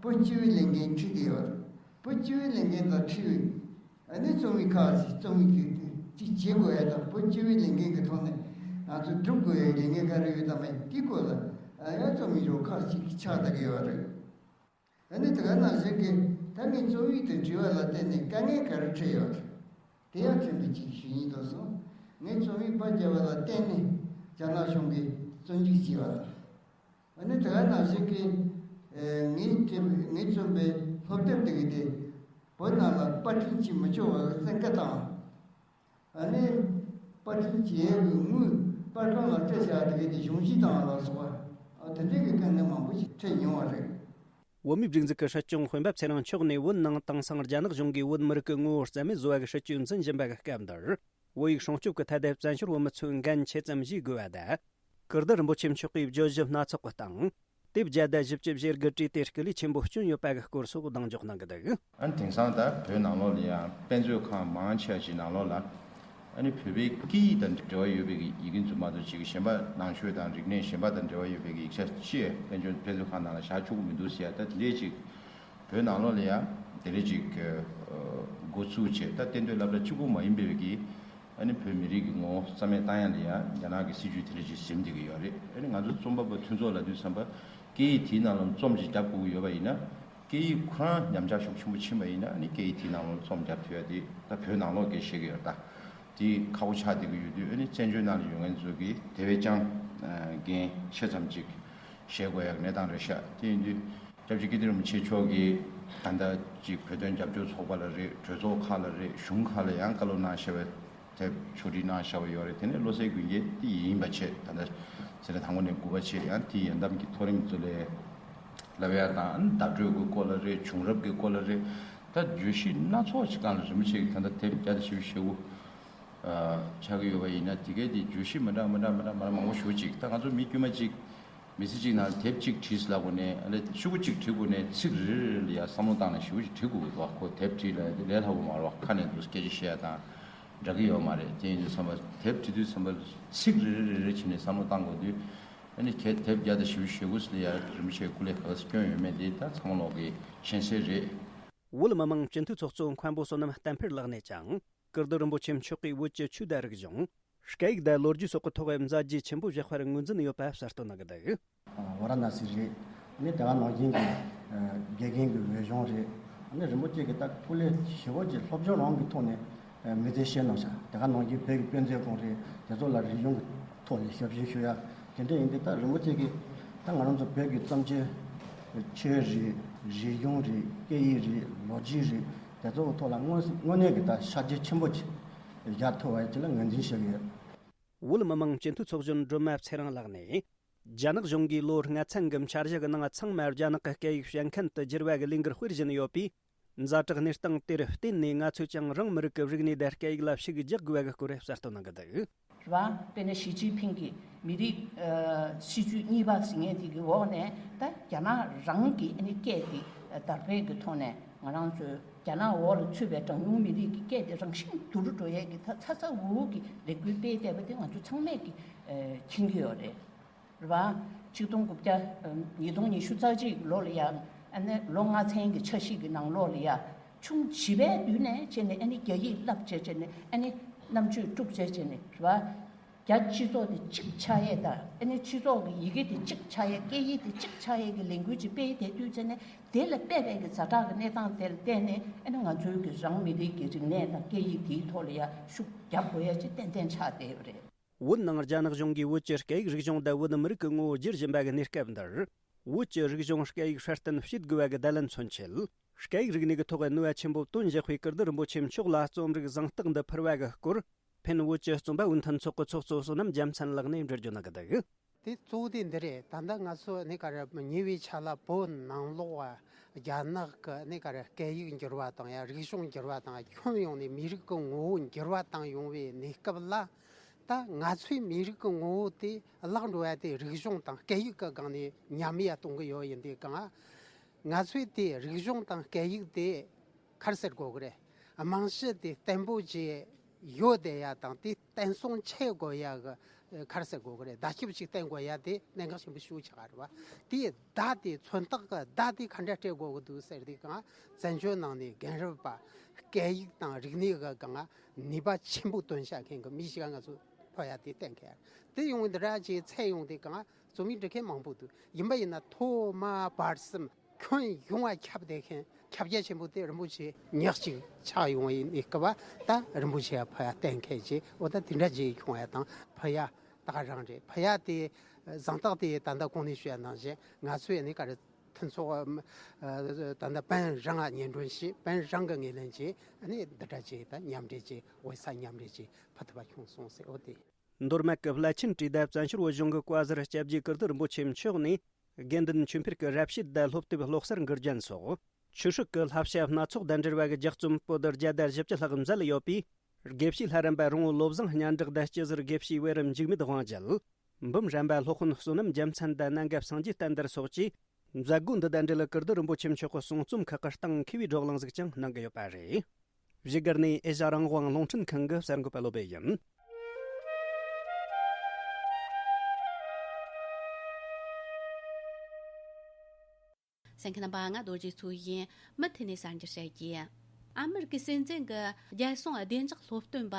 བོད་སྤྱི་པའི་ལས་འགན་ཁྲིད་དེ་ཡོད་རེད། བོད་སྤྱི་པའི་ལས་འགན་དང་འཁྲིལ་བའི་ཨ་ནི་རྩོམ་ཡིག་ཁག་ཅིག་རྩོམ་ཡིག་ཅིག་བྱེད་དགོས་ཡ་དང་། བོད་སྤྱི་པའི་ལས་འགན་གྱི་ཐོག་ནས་ང་ཚོ་སྒྲུབ་དགོས་ཡའི་ལས་འགན་ག་རེ་ཡོད་དམ་མེད་དེའི་སྐོར་ལ་ཨ་ཡ་རྩོམ་ཡིག་རོ་ཁག་ཅིག་ཆགས་བསྡད་ཀྱི་ཡོད་རེད། ཨ་ནི་དེ་ག་ནང་བཞིན་གྱི་ད་ངས་རྩོམ་ཡིག་དང་འབྲེལ་བ་ལ་བརྟེན་ནས་དཀའ་ངལ་ག་རེ་འཕྲད་ཡོད་རེད། དེ་ཡང་ཕྲན་བུ་ཅིག་ཞུ་སྙིང་འདོད་སོང་། ངས་རྩོམ་ཡིག་པར་བརྒྱབ་པ་ལ་བརྟེན་ནས་རྒྱ་ནག་གཞུང་གིས་བཙོན་འཇུག་བྱས་པ་དང་། ཨ་ནི་དེ་ག་ནང་བཞིན་གྱི་ངས་བྲིས་ངས་རྩོམ་པའི་སློབ་དེབ་དེ་གི་དེ་བོད་ནང་ལ་པར་སྐྲུན་བྱེད་མི་ཆོག་པ་གི་བཙན་བཀའ་བཏང་། ཨ་ནི་པར་སྐྲུན་བྱེད་ཡས་ཀྱི་དངུལ་པར་ཁང་ལ་སྤྲད་བཞག་དེ་གི་དེ་གཞུང་བཞེས་བཏང་བ་ལ་སོགས་པ་ཨ་དེ་འདྲའི་གི་དཀའ་ངལ་མང་པོ་ཞིག་འཕྲད་མྱོང་བ་རེད། བོད་མིའི་སྒྲིག་འཛུགས་ཀྱི་སྲིད་སྐྱོང་སྤེན་པ་ཚེ་རིང་མཆོག་ནས་བོད་ནང་དེང་སང་རྒྱ་ནག་གཞུང་གིས་བོད་མི་རིགས་ཀྱི་ངོ་བོ་རྩ་མེད་བཟོ་བ་གི་སྲིད་ཇུས་འཛིན་བཞིན་པ་གི་སྐབས་འདིར། བོད་ཡིག་སྲུང་སྐྱོབ་ཀྱི་ཐད་དུ་བཙན་བྱོལ་བོད་མི་ཚོས་འགན་ཆེ་ཙམ་བཞེས་དགོས་པ་དང་། ཀིརྟི་རིན་པོ་ཆེ་མཆོག་གིས་བརྗོད་གཞི་སྣ་ཚོགས་ཀྱི་སྟེང་། དེབ་བརྒྱ་དང་བཞི་བཅུ་བཞེས་སྒར་བྲིས་ཏེ་སྐུ་ལུས་ཆེན་པོ་བསྐྱོན་ཡོད་པ་གི་སྐོར་སོགས་གདེང་འཇོག་གནང་གི་འདུག། ཨ་ནི་དེང་སང་ད་བོད་ནང་ལོགས་ལ་ཡང་དཔེ་མཛོད་ཁང་མང་ཆེ་བ་ཅིག་ནང་ལོགས་ལ། ཨ་ནི་བོད་པའི་སྐད་ཡིག་དང་འབྲེལ་བ་ཡོད་པའི་ཡི་གེ་ཚོ་མ་གཏོགས་ཅིག་གཞན་པ་ནང་ཆོས་དང་རིག་གནས་གཞན་པ་དང་འབྲེལ་བ་ཡོད་པའི་ཡིག་ཆ་ཅིག་དཔེ་མཛོད་དཔེ་མཛོད་ཁང་ནང་ལ་བཞག་ཆོག་གི་མི་འདུག་ཟེར་ཡ་ད་དེ་འདྲས་ཅིག་བོད་ནང་ལོགས་ལ་ཡང་དེ་འདྲས་ཅིག་འགོ་ཚུགས་བྱས། ད་གཏན་སྡོད་སློབ་གྲྭ་གཅིག་པུ་མ་ཡིན་པའི་གི་ཨ་ནི་བོད་མི་རིགས་ཀྱི་ངོ་བོ་རྩ་མེད་བཏང་ཡ་ལ་ཡང་རྒྱ་ནག་གི་སྲིད་ཇུས་དེ་འདྲས་ཅིག་འཛིན་བསྡད་ཀྱི་ཡོད་རེད། ཨ་ནི་ང་ཚོ་རྩོམ་པ་པོ་མཐུན་ཚོགས་ལབ་དུས་ཙམ་པ་སྐད་ཡིག་དེའི་ནང་ལ་རྩོམ་ཅིག་བརྒྱབ་དགོས་ཀྱི་ཡོད་པ་ཡིན་ན། སྐད་ཡིག་ཁོ་རང་ཉམས་ཆག་ཤུགས་ཆེན་པོ་ཕྱིན་པ་ཡིན་ན། ཨ་ནི་སྐད་ཡིག་དེའི་ནང་ལ་རྩོམ་རྒྱབ་ཐུབ་ཡ་དེ་ད་བོད་ནང་ལོགས་ཀྱིས་ཤེས་ཀྱི་ཡོད་རེད། ད་དེ་ཁག་པོ་ཆགས་བསྡད་ཀྱི་ཡོད་དུས། ཨ་ནི་བཙན་བྱོལ་ནང་ལ་ཡོད་མཁན་ཚོ་གིས་དེ་བས་ཀྱང་འགན་ཆེ་ཙམ་ཅིག་བཞེས་དགོས་ཡ་གནས་སྟངས་རེད་ཤག། དེ་ཡིན་དུས་སྐྱབས་རྗེ་ཀིརྟི་རིན་པོ་ཆེ་མཆོག་གིས་ད་ལྟ་ཅིག་བོད་དོན་རྒྱབ་སྐྱོར་ཚོགས་པ་ལ་རེད། གྲོས་ཚོགས་ཁག་ལ་རེད། གཞུང་ཁག་ལ་ཡང་བཀའ་སློབ་གནང་བཞག་པའི་དེབ་ཕྱོགས་སྒྲིག་གནང་བཞག་པ་ཡོད་རེད། དེ་ནས་བློ་གསལ་དགུན་ཁའི་དེ་ཡིན་པ་བྱས། ད་ལྟ་ཚེས་གྲངས་དང་པོ་ནས་དགུ་པ་བྱས། ཡང་དེ་ཡོན་གཏམ་གྱི་མཐོ་རིམ་གཙོ་ལས་ལབ་ཡ་དང་། བརྡ་སྤྲོད་ཀྱི་སྐོར་ལ་རེད། བྱུང་རབས་ཀྱི་སྐོར་ལ་རེད། ད་བརྗོད་གཞི་སྣ་ཚོགས་ཅིག་སྒང་ལ་རིན་པོ་ཆེ་གིས་ད་ལྟ་དེབ་བརྒྱ་དང་བཞི་བཅུ་ཞེ་དགུ་ཆགས་ཀྱི་ཡོད་པ་ཡིན་ན། དེ་གའི་དེ་བརྗོད་གཞི་མི་འདྲ་མི་འདྲ་མི་འདྲ་མི་འདྲ་མང་པོ་ཞེ་པོ་ཅིག། ད་ང་ཚོ་མི་དཀྱུས་མ་ཅིག་མི་ཚེ་གཅིག་ནང་དེབ་གཅིག་བྲིས་ལབ་དགོས་ནས། ཨ་ལས་ཤོག་གུ་གཅིག་བྲིས་དགོས་ནས་ཚིག་རེ་རེ་རེ་ལ་ཡ་བསམ་བློ་བཏང་ནས་ཤོག་གུ་གཅིག་བྲིས་དགོས་ཀྱི་འདུག་བ། ཁོ་དེབ་བྲིས་ལ་ལས་སླ་པོ་མ་རེད་བ། ཁ་ནས་འདུག་སྐད་ཆ་བཤད་ཡ་དང་འདྲ་གི་ཡོད་མ་རེད། དེ་ཡིན་དུས་ཙམ་པ་དེབ་བྲིས་དུས་ཙམ་པ་ཚིག་རེ་རེ་རེ་རེ་བྱས་ནས་བསམ་བློ་བཏང་དགོས་དུས། ཨ་ནི་ཁྱེད་དེབ་བརྒྱ་དང་བཞི་བཅུ་ཞེ་དགུ་ལ་ཡ་རིན་པོ་ཆེ་སྐུ་ལས་ག་ཚོད་བསྐྱོན་ཡོད་མེད་དེ་ད་ཚང་མ་ལོག་གི་མཁྱེན་གསལ་རེད། བོད་མི་མང་སྤྱི་འཐུས་ཚོགས་གཙོ་མཁན་པོ་བསོད་ནམས་བསྟན་འཕེལ་ལགས་ནས་ཀྱང་། ཀིརྟི་རིན་པོ་ཆེ་མཆོག་གིས་བོད་ཀྱི་ཆོས་དང་རིག་གཞུང་། སྐད་ཡིག་དང་ལོ་རྒྱུས་སོགས་ཀྱི་ཐོག་མཛད་རྗེས་ཆེན་པོ་བཞག་པར་ངོས་འཛིན་ཡོད་པ་གསལ་སྟོན་གནང་གི་འདུག། ཝཱ་ར་ཎ་སི་རེད། ཨ་ནི་དེ་ག་ནང་བཞིན་གྱི་དགེ་རྒན་གྱི་འོས་སྦྱོང་རེད། ཨ་ནི་རིན་པོ་ཆེ་གིས་ད་སྐུ་ལས་ཞེ་པོ་ཅིག་སློབ་སྦྱོང་རང་གི་ཐོག་ནས་མི་ཚེ་བཤད་གནང་ཤག། དེ་ག་ནང་བཞིན་བོད་ཀྱི་དཔེ་མཛོད་ཁང་རེད། དེ་ཚོ་ལ་རིག་གཞུང་གི་ཐོག་ནས་ཞབས་ཞུ་ཞུ་ཡ། དེ་འདྲ་ཡིན་དུས་ད་རིན་པོ་ཆེ་གིས་ད་ང་རང་ཚོ་བོད་ཀྱི་བརྩམས་ཆོས། ཆོས་རེད། རིག་གཞུང་རེད། སྐད་ཡིག་རེད། ལོ་རྒྱུས་རེད། དེ་ཚོ་གི་ཐོག་ལ་དངོས་དངོས་གནས་ཀྱི་ད་ཤར་རྒྱུ་ཆེན་པོ་ཅིག་བཞག་ཐུབ་པ་ཅིག་ལ་ངོས་འཛིན་ཞུ་གི་ཡོད། བོད་མི་མང་སྤྱི་འཐུས་ཚོགས་གཞོན་སྒྲོལ་མ་ཚེ་རིང་ལགས་ནས། རྒྱ་ནག་གཞུང་གིས་ལོ་ལྔ་ཚན་གྱི་འཆར་གཞི་གི་ནང་ཚང་མ་རྒྱ་ནག་གི་སྐད་ཡིག་བཤད་མཁན་དུ་བསྒྱུར་བ་གི་ལས་འགུལ་སྤེལ་བཞིན་ཡོད་པས། ཛ་དྲག་གནས་སྟངས་དེར་བརྟེན་ནས་ང་ཚོས་ཀྱང་རང་མི་རིགས་ཀྱི་རིག་གནས་དང་སྐད་ཡིག་ལ་ཤུགས་རྒྱག་དགོས་པ་གི་སྐོར་གསལ་སྟོན་གནང་གི་འདུག། རེད་བ། དཔེར་ན་ཞི་ཅིན་ཕིང་གིས་མི་རིགས་ཨ་སྲིད་ཇུས་གཉིས་པ་ཟེར་མཁན་དེ་གི་འོག་ནས་ད་རྒྱ་ནག་རང་གི་ཨ་ནི་སྐད་དེ་དར་སྤེལ་གི་ཐོག་ནས་ང་རང་ཚོའི་རྒྱ་ནག་འོག་ལ་ཚུད་པའི་གྲངས་ཉུང་མི་རིགས་ཀྱི་སྐད་དེ་རང་བཞིན་དུ་འགྲོ་ཡས་ཀྱི་ད་ཚ་ཚ་འུར་འུར་གྱི་ལས་འགུལ་སྤེལ་བསྡད་པ་དེ་ང་ཚོ་ཚང་མས་ཀྱི་ཨ་མཁྱེན་གྱི་ཡོད་རེད། རེད་བ། ཆིག་སྟོང་དགུ་བརྒྱ་ཉིས་སྟོང་ཉི་ཤུ་རྩ་གཅིག་ལོ་ལ་ཡ། ཨ་ནི་ལོ་ལྔ་ཚན་གྱི་འཆར་གཞི་གི་ནང་ལོགས་ལ་ཡ། ཆུང་བྱིས་པའི་དུས་ནས་བྱས་ནས་ཨ་ནི་རྒྱ་ཡིག་བསླབ་བྱས་བྱས་ནས་ཨ་ནི་རྣམ་དཔྱོད་དཀྲུག་བྱས་བྱས་ནས་རེད་བ། རྒྱ་སྤྱི་ཚོགས་དེ་གཅིག་ཆགས་ཡས་དང་ཨ་ནི་སྤྱི་ཚོགས་ཀྱི་ཡི་གེ་དེ་གཅིག་ཆགས་ཡས། སྐད་ཡིག་དེ་གཅིག་ཆགས་ཡས་ཀྱི་ལས་འགུལ་ཅིག་སྤེལ་བསྡད་དུས་བྱས་ནས་དེ་ལ་དཔེ་བས་ཀྱི་ཛ་དྲག་གི་གནས་སྟངས་དེ་ལ་བརྟེན་ནས་ཨ་ནི་ང་ཚོའི་གི་རང་མི་རིགས་ཀྱི་རིག་གནས་དང་སྐད་ཡིག་དེའི་ཐོག་ལ་ཡ་ཤུགས་རྒྱབ་དགོས་ཡས་ཅིག་ཏན་ཏན་ཆགས་བསྡད་ཡོད་རེད། བོད་ནང་རྒྱ་ནག་གཞུང་གིས་བོད་ཀྱི་སྐད་ཡིག་རིག་གཞུང་དང་བོད་མི་རིགས་ཀྱི་ངོ་བོ་བསྒྱུར་བཞིན་པ་གི་གནས་སྐབས་འདིར། བོད་ཀྱི་རིག་གཞུང་སྐད་ཡིག་སྲ་བརྟན་བྱེད་དགོས་པ་གི་བརྡ་ལན་མཚོན་ཆེད། སྐད་ཡིག་རིག་གནས་ཀྱི་ཐོག་ནུས་པ་ཆེན་པོ་བཏོན་བཞག་པའི་ཀིརྟི་རིན་པོ་ཆེ་མཆོག་ལ་རྩོམ་རིག་གཟེངས་རྟགས་འདི་ཕུལ་བ་གི་སྐོར། ཕིན་བོད་ཀྱི་རྩོམ་པ་པོའི་མཐུན་ཚོགས་ཀྱི་ཚོགས་གཙོ་བསོད་ནམས་རྒྱལ་མཚན་ལགས་ནས་འགྲེལ་བརྗོད་གནང་གི་འདུག། དེ་གཙོ་བོ་དེ་འདི་རེད། ད་ལྟ་ང་ཚོ་ནི་ག་རེ་ཉེ་བའི་ཆར་ལ་བོད་ནང་ལོགས་རྒྱ་ནག་གི་ནི་ག་རེ་སྐད་ཡིག་འགྱུར་བ་དང་ཡང་རིག་གཞུང་འགྱུར་བ་དང་ཁྱོན་ཡོངས་ནས་མི་རིགས་ཀྱི་ངོ་བོ་འགྱུར་བ་བཏང་ཡོང་བའི་གནས་སྐབས་ལ། ད་ང་ཚོའི་མི་རིགས་ཀྱི་ངོ་བོ་དེ་བརླག་འགྲོ་བ་དེ་རིག་གཞུང་དང་སྐད་ཡིག་གི་སྒང་ནས་ཉམས་ཡ་གཏོང་གི་ཡོད་ཡིན་དུས་གང་། ང་ཚོས་དེ་རིག་གཞུང་དང་སྐད་ཡིག་དེ་ག་རེ་ཟེར་དགོས་ཀྱི་རེད། རྨང་གཞི་དེ་བརྟན་པོ་བྱས་ཡོད་བསྡད་ཡ་དང་དེ་བརྟན་སྲུང་བྱེད་དགོས་ཡ་གི་ག་རེ་ཟེར་དགོས་ཀྱི་རེད། བརྡ་ཁྱབ་ཅིག་བསྟན་དགོས་ཡ་དེ་གནད་འགག་ཆེན་པོ་ཞིག་ཆགས་རེད་བ། དེའི་བརྡ་དེ་མཚོན་རྟགས་ཀྱི་བརྡ་དེ་ག་འདྲ་སྤྲད་དགོས་ཀྱི་འདུག་ཟེར་དུས་གང་། བཙན་བྱོལ་ནང་ནས་རྒན་རབས་པ་སྐད་ཡིག་དང་རིག་གནས་ཀྱི་གང་ནུས་པ་ཆེན་པོ་བཏོན་བཞག་མཁན་གྱི་མི་ཞིག་ང་ཚོ་ཕོ་ཡ་དེ་བསྟན་མཁན། དེ་ཡོང་འདི་འདྲ་ཅིག་ཚད་ཡོང་དུས་གང་རྩོམ་ཡིག་འབྲི་མཁན་མང་པོ་འདུག། ཡིན་པ་ཡིན་ན་ཐོག་མ་བར་གསུམ་ཁྱོན་ཡོངས་ལ་ཁྱབ་བསྡད་མཁན་ཁྱབ་རྒྱ་ཆེན་པོ་དེ་རིན་པོ་ཆེ་ཉག་གཅིག་ཆགས་ཡོང་བ་ཡིན་ནི་སྐབས་ད་རིན་པོ་ཆེ་ཕོ་ཡ་བསྟན་མཁན་ཅིག་འོ་ད་དེ་འདྲ་ཅིག་བྱུང་བ་དང་ཕོ་ཡ་ད་ག་རང་རེད། ཕོ་ཡ་དེ་གཟེངས་རྟགས་དེ་ད་ལྟ་གོང་ནས་ཞུས་པ་ནང་བཞིན་ང་ཚོས་ནི་ག་རེ། མཐུན་ཚོགས་ཨ་ད་ལྟ་པན་རང་ང་སྙན་སྒྲོན་ཞུས། པན་རང་གི་ངོས་ལེན་གྱིས་ཨ་ནི་འདི་འདྲ་ཅིག་ད་མཉམ་འབྲེལ་གྱི་འོད་ས་མཉམ་འབྲེལ་གྱི་ཕུལ་ཐུབ་པ་བྱུང་སོང་ཟེར། འོ་དེ། མདོ་སྨད་ཀྱི་བླ་ཆེན་བཀྲས་དང་བཙན་བྱོལ་བོད་གཞུང་གི་བཀའ་ཟུར་སྐྱབས་རྗེ་ཀིརྟི་རིན་པོ་ཆེ་མཆོག་ནས། དགེ་འདུན་ཆོས་འཕེལ་གྱི་རབ་བྱེད་དང་སློབ་དེབ་ཀློག་གསར་འགུལ་སྐྱོན་སོགས། ཆོས་སྲིད་ཀྱི་བསླབ་བྱ་སྣ་ཚོགས་དང་འབྲེལ་བ་གི་ལྗགས་རྩོམ་པོ་ཏི་བརྒྱ་དང་བཞི་བཅུ་ལྷག་མཛད་ཡོད་པས། དགེ་བཤེས་ལྷ་རམས་པ་རོང་བོ་བློ་བཟང་སྙན་གྲགས་དང་སྐྱིད་ཟུར་དགེ་བཤེས་བེ་རི་འཇིགས་མེད་དབང་རྒྱལ། འབུམ་རམས་པ་སློབ་དཔོན་བསོད་ནམས་རྒྱལ་མཚན་དང་གནད་འགག་སངས་རྒྱས་བསྟན་དར་སོགས་ཀྱིས། མཛད་སྒོ་འདི་དང་འབྲེལ་ཀིརྟི་རིན་པོ་ཆེ་མཆོག་གི་གསུང་རྩོམ་ཁག་གི་སྟེང་མཁས་པའི་བགྲོ་གླེང་ཟིག་ཀྱང་གནང་གི་ཡོད་པ་རེད། བཞུགས་སྒར་ནས་ཨེ་ཤ་རང་དབང་རླུང་འཕྲིན་ཁང་གི་གསར་འགོད་པ་བློ་བྷེ་ཡིན། གསན་མཁན་རྣམ་པ། ང་རྡོ་རྗེ་མཚོ་ཡིན། མུ་མཐུད་ནས་གསར་འགྱུར་བཤད་རྒྱུ། ཨ་མི་རི་ཀའི་སྲིད་འཛིན་གྱི་རྒྱལ་སྲུང་བདེ་འཇགས་སློབ་སྟོན་པ་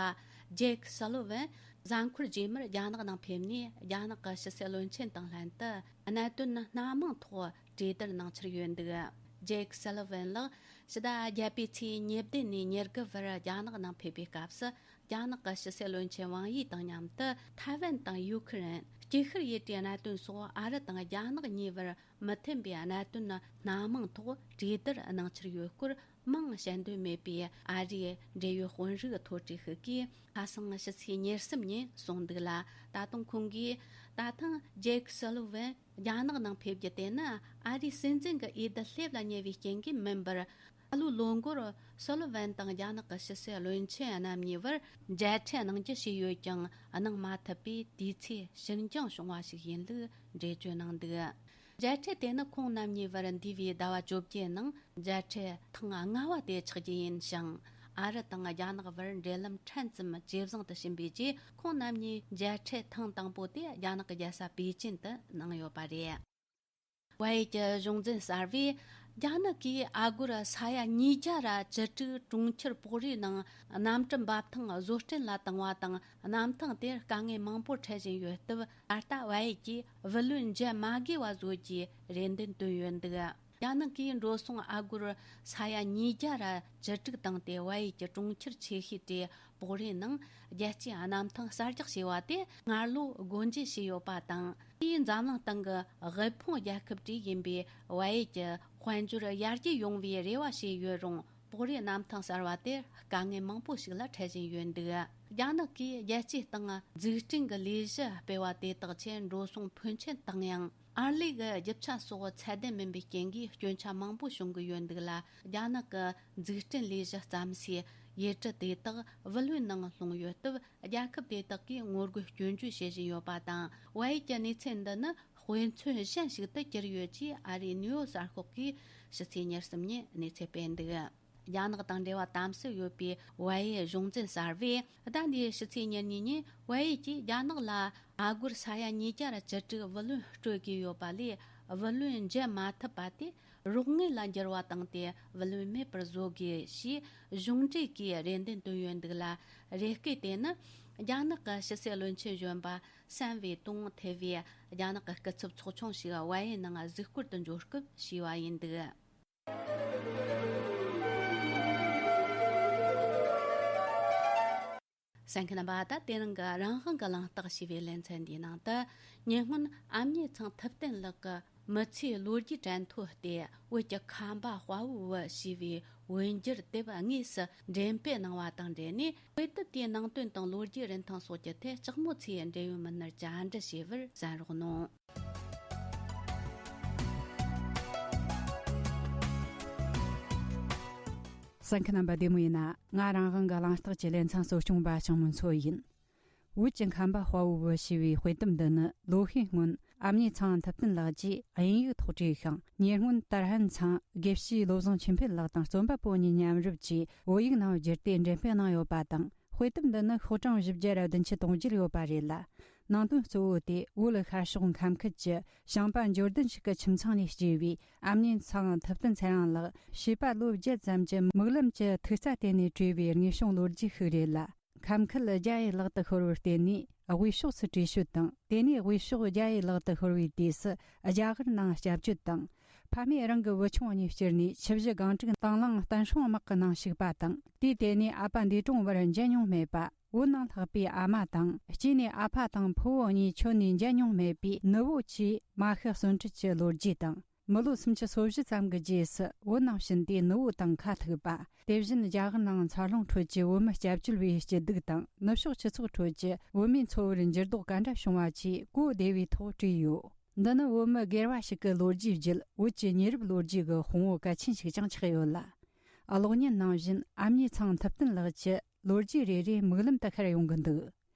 ཇེག་སུ་ལི་ཝན་གཟའ་འཁོར་རྗེས་མར་རྒྱ་ནག་ནང་ཕེབས་ནས། རྒྱ་ནག་གི་ཕྱི་སྲིད་བློན་ཆེན་དང་ལྷན་དུ་གནད་དོན་སྣ་མང་ཐོག་གྲོས་བསྡུར་གནང་འཆར་ཡོད་འདུག། ཇེག་སུ་ལི་ཝན་ལགས་ཕྱི་ཟླ་བརྒྱད་པའི་ཚེས་ཉེར་བདུན་ནས་ཉེར་དགུ་བར་རྒྱ་ནག་ནང་ཕེབས་པའི་སྐབས་སུ། རྒྱ་ནག་གི་ཕྱི་སྲིད་བློན་ཆེན་ཝང་ཡི་དང་མཉམ་དུ་ཐའེ་ཝན་དང་ཡུ་ཁུ་རེན། སྐྱིད་ཤོད་ཡུལ་གྲུའི་གནད་དོན་སོགས་ཨ་རི་དང་རྒྱ་ནག་གཉིས་བར་མི་མཐུན་པའི་གནད་དོན་སྣ་མང་ཐོག་གྲོས་བསྡུར་གནང་འཆར་ཡོད་སྐོར། མིང་བཤད་འདོད་མེད་པའི་ཨ་རིའི་འབྲེལ་ཡོད་དཔོན་རིགས་མཐོ་གྲས་ཤིག་གིས། ཁ་སང་ཕྱི་ཚེས་ཉེར་གསུམ་ཉིན་གསུངས་འདུག་ལ། ད་དུང་ཁོང་གིས། ད་ཐེངས་ཇེག་སུ་ལི་ཝན་རྒྱ་ནག་ནང་ཕེབས་རྒྱུ་དེ་ནི་ཨ་རིའི་སྲིད་འཛིན་གྱི་འོས་བསྡུ་སླེབས་ལ་ཉེ་བའི་རྐྱེན་གྱིས་མིན་པར། ད་ལོའི་ལོ་འགོར་སུ་ལི་ཝན་དང་རྒྱ་ནག་གི་ཕྱི་སྲིད་བློན་ཆེན་རྣམ་གཉིས་བར་མཇལ་འཕྲད་གནང་རྒྱུ་བྱས་ཡོད་ཀྱང་། གནང་མ་ཐུབ་པའི་དུས་ཚོད་ཕྱིར་འགྱངས་བྱུང་བ་ཞིག་ཡིན་ལུགས་འགྲེལ་བརྗོད་གནང་འདུག། མཇལ་འཕྲད་དེ་ནི་ཁོང་རྣམ་གཉིས་བར་འདས་པའི་ཟླ་བ་བཅོ་བརྒྱད་ནང་མཇལ་འཕྲད་ཐེངས་ལྔ་བ་དེ་ཆགས་རྒྱུ་ཡིན་ཞིང་། ཨ་རི་དང་རྒྱ་ནག་བར་འབྲེལ་ལམ་ཕྲན་ཙམ་ཇེ་བཟང་དུ་ཕྱིན་པའི་རྗེས། ཁོང་རྣམ་གཉིས་མཇལ་འཕྲད་ཐེངས་དང་པོ་དེ་རྒྱ་ནག་གི་རྒྱལ་ས་པེ་ཅིན་དུ་གནང་ཡོད་པ་རེད། བལ་ཡུལ་གྱི་གཞུང་འཛིན་གསར་བས་ རྒྱ་ནག་གིས་ཨ་སྒོར་ས་ཡ་ཉིས་བརྒྱ་ར་བཅུ་དྲུག་གྲོང་ཁྱེར་སྤོག་རེས་ནང་གནམ་གྲུ་འབབ་ཐང་བཟོ་སྐྲུན་ལ་བཏང་བ་དང་། གནམ་ཐང་དེར་དཀའ་ངལ་མང་པོ་འཕྲད་བཞིན་ཡོད་སྟབས། ད་ལྟ་བལ་ཡུལ་གྱིས་བུ་ལོན་འཇལ་མ་དགོས་པ་བཟོ་རྒྱུའི་རེ་འདུན་བཏོན་ཡོད་འདུག་རྒྱ་ནག་གིས་འགྲོ་སོང་ཨ་སྒོར་ས་ཡ་ཉིས་བརྒྱ་ར་བཅུ་དྲུག་བཏང་སྟེ། བལ་ཡུལ་གྱི་གྲོང་ཁྱེར་ཆེ་ཤོས་དེ་སྤོག་རེས་ནང་རྒྱལ་སྤྱིའི་གནམ་ཐང་གསར་རྒྱག་བྱས་པ་དེ་སྔ་ལོ་སྒོ་འབྱེད་བྱས་ཡོད་པ་དང་། དེས་འཛམ་གླིང་སྟེང་གི་དབུལ་ཕོངས་རྒྱལ་ཁབ་གྲས་ཡིན་པའི་བལ་ཡུལ་གྱི་དཔལ་འབྱོར་ཡར་རྒྱས་ཡོང་བའི་རེ་བ་བྱས་ཡོད་རུང་། སྤོག་རེས་གནམ་ཐང་གསར་བ་དེར་དཀའ་ངལ་མང་པོ་ཞིག་ལ་འཕྲད་བཞིན་ཡོད་འདུག་རྒྱ་ནག་གིས་རྒྱལ་སྤྱིའི་སྟེང་འཛུགས་སྐྲུན་གྱི་ལས་གཞི་སྤེལ་བ་དེ་དག་ཆེད་འགྲོ་སོང་ཕོན་ཆེན་བཏང་ཡང་། ཨར་ལས་ཀྱི་རྒྱུ་ཆ་སོགས་ཚད་ལྡན་མིན་པའི་རྐྱེན་གྱིས་སྐྱོན་ཆ་མང་པོ་བྱུང་གི་ཡོད་འདུག་ལ། རྒྱ་ནག་གི་འཛུགས་སྐྲུན་ལས་གཞི་བརྩམས་སའི་ཡུལ་གྲུ་དེ་དག་བུ་ལོན་ནང་ལྷུང་ཡོད་སྟབས། རྒྱལ་ཁབ་དེ་དག་གིས་ངོ་རྒོལ་སྐྱོན་བརྗོད་བྱེད་བཞིན་ཡོད་པ་དང་། བལ་ཡུལ་གྱི་གནས་ཚུལ་འདི་ནི་དཔེ་མཚོན་གཞན་ཞིག་ཏུ་གྱུར་ཡོད་ཅེས་ཨ་རིའི་ནིའུ་ཡོག་གསར་ཤོག་གིས་ཕྱི་ཚེས་ཉེར་གསུམ་ཉིན་གནས་ཚུལ་སྤེལ་འདུག་རྒྱ་ནག་དང་འབྲེལ་བ་དམ་ཟབ་ཡོད་པའི་བལ་ཡུལ་གཞུང་འཛིན་གསར་བས། ཟླ་འདིའི་ཕྱི་ཚེས་ཉེར་གཉིས་ཉིན་བལ་ཡུལ་གྱིས་རྒྱ་ནག་ལ་ཨ་སྒོར་ས་ཡ་ཉིས་བརྒྱ་བཅུ་དྲུག་བུ་ལོན་སྤྲོད་དགོས་ཡོད་པ་ལས། བུ་ལོན་འཇལ་མ་ཐུབ་པ་དེ་རོགས་དངུལ་ལ་འགྱུར་བ་བཏང་སྟེ་བུ་ལོན་མེད་པར་བཟོ་དགོས་ཞེས་གཞུང་འབྲེལ་གྱིས་རེ་འདུན་བཏོན་ཡོད་འདུག་ལ། རེ་སྐུལ་དེ་ནི་རྒྱ་ནག་གི་ཕྱི་སྲིད་བློན་ཆེན་གཞོན་པ་སན་ཝེ་ཏུང་ཐེ་བའི་རྒྱ་ནག་གི་སྐུ་ཚབ་ཚོགས་ཆུང་ཞིག་བལ་ཡུལ་ནང་གཟིགས་སྐོར་དུ་འབྱོར་སྐབས་ཞུས་པ་ཡིན་འདུག་གསན་མཁན་རྣམ་པ། ད་དེ་རིང་གི་རང་དབང་གི་གླེང་སྟེགས་ཞེས་པའི་ལེ་ཚན་འདིའི་ནང་དུ། ཉེ་སྔོན་ཨ་མྱེས་ཚང་ཐུབ་བསྟན་ལགས་ཀྱི་མི་ཚེའི་ལོ་རྒྱུས་དྲན་ཐོ་སྟེ། བོད་ཀྱི་ཁམས་པ་དཔའ་བོའི་བུ་ཞེས་པའི་བོད་འགྱུར་དེབ་དངོས་སུ་འགྲེམས་སྤེལ་གནང་བ་དང་འབྲེལ་ནས། དཔེ་དེབ་དེའི་ནང་དོན་དང་ལོ་རྒྱུས་རིན་ཐང་སོགས་ཀྱི་ཐད་ལྕགས་མོ་ཚེ་ཡི་འབྲེལ་ཡོད་མི་སྣར་བཅར་འདྲི་བྱས་པར་གསན་རོགས་གནང་། གསན་མཁན་རྣམ་པ་བདེ་མོ་ཡིན་ན། ང་རང་དབང་གི་གླེང་སྟེགས་ཀྱི་ལེ་ཚན་གཙོ་སྐྱོང་པ་ཞང་མུན་མཚོ་ཡིན། བོད་ཀྱི་ཁམས་པ་དཔའ་བོའི་བུ་ཞེས་པའི་དཔེ་དེབ་འདི་ནི་ལོ་ཤས་སྔོན་ཨ་མྱེས་ཚང་ཐུབ་བསྟན་ལགས་ཀྱིས་དབྱིན་ཡིག་ཐོག་བྲིས་ཤིང་། ཉེ་སྔོན་དར་ཧན་ཚང་དགེ་བཤེས་བློ་བཟང་ཆོས་འཕེལ་ལགས་དང་རྩོམ་པ་པོ་གཉིས་མཉམ་རུབ་ཀྱིས་བོད་ཡིག་ནང་བསྒྱུར་ཏེ་འགྲེམས་སྤེལ་གནང་ཡོད་པ་དང་། དཔེ་དེབ་འདི་ནི་ཤོག་གྲངས་བཞི་བརྒྱ་ར་བདུན་ཅུ་དོན་བརྒྱད་ཡོད་པ་རེད་ལ། ནང་དོན་གཙོ་བོ་དེ་བོད་ཤར་ཕྱོགས་ཁམས་ཁུལ་གྱི་ཞིང་པ་འབྱོར་ལྡན་ཞིག་གི་ཁྱིམ་ཚང་ནས་སྐྱེས་པའི་ཨ་མྱེས་ཚང་ཐུབ་བསྟན་ཚེ་རིང་ལགས་བྱིས་པ་ལོ་བརྒྱད་ཙམ་གྱི་མིག་ལམ་གྱི་ཐིག་རྩ་དེད་ནས་བྲིས་པའི་དངོས་བྱུང་ལོ་རྒྱུས་ཤིག་རེད་ལ། ཁམས་ཁུལ་རྒྱ་ཡི་ལག་ཏུ་ཤོར་བར་བརྟེན་ནས་དབུས་ཕྱོགས་སུ་བྲོས་བྱོལ་དང་། དེ་ནས་དབུས་ཕྱོགས་རྒྱ་ཡི་ལག་ཏུ་ཤོར་བའི་དུས་སུ་རྒྱ་གར་ནང་སྐྱབས་བཅོལ་དང་། ཕ་མས་རང་གི་བུ་ཆུང་གཉིས་བསྐྱུར་ནས་ཆུ་བཞི་སྒང་དྲུག་དང་བླངས་བསྟན་སྲུང་དམག་གི་ནང་ཞུགས་པ་དང་། དུས་དེ་ནས་ཨ་ཕ་འདས་གྲོངས་བར་མཇལ་མྱོང་མེད་པ། བོད་ནང་ལྷག་པའི་ཨ་མ་དང་། གཅིག་ནས་ཨ་ཕ་དང་ཕུ་བོ་གཉིས་ཆོད་ནས་མཇལ་མྱོང་མེད་པའི་ནུ་བོ་བཅས་མ་ཤི་གསོན་བྲལ་གྱི་ལོ་རྒྱུས་དང་། མི་ལོ་སུམ་ཅུ་སོ་བཞི་ཙམ་གྱི་རྗེས་སུ་བོད་ནང་ཕྱིན་ཏེ་ནུ་བོ་དང་ཁ་ཐུག་པ། དེ་བཞིན་རྒྱ་གར་ནང་འཚར་ལོངས་ཁྲོད་ཀྱི་བོད་མི་སྐྱབས་བཅོལ་བའི་སྐྱིད་སྡུག་དང་། ནུབ་ཕྱོགས་སྤྱི་ཚོགས་ཁྲོད་ཀྱི་བོད་མིའི་འཚོ་བར་འགྱུར་ལྡོག་ག་འདྲ་བྱུང་བ་བཅས་གོ་བདེ་བའི་ཐོག་བྲིས་ཡོད། འདི་ནི་བོད་མི་སྒེར་བ་ཞིག་གི་ལོ་རྒྱུས་བརྒྱུད། བོད་ཀྱི་ཉེ་རབས་ལོ་རྒྱུས་ཀྱི་དཔང་བོ་གལ་ཆེན་ཞིག་ཀྱང་ཆགས་ཡོད་ལ། གློག་བརྙན་ནང་བཞིན་ཨ་མྱེས་ཚང་ཐུབ་བསྟན་ལགས་ཀྱི་ལོ་རྒྱུས་རེ་རེ་མིག་ལམ་དུ་ཤར་ཡོང་གི་འདུག་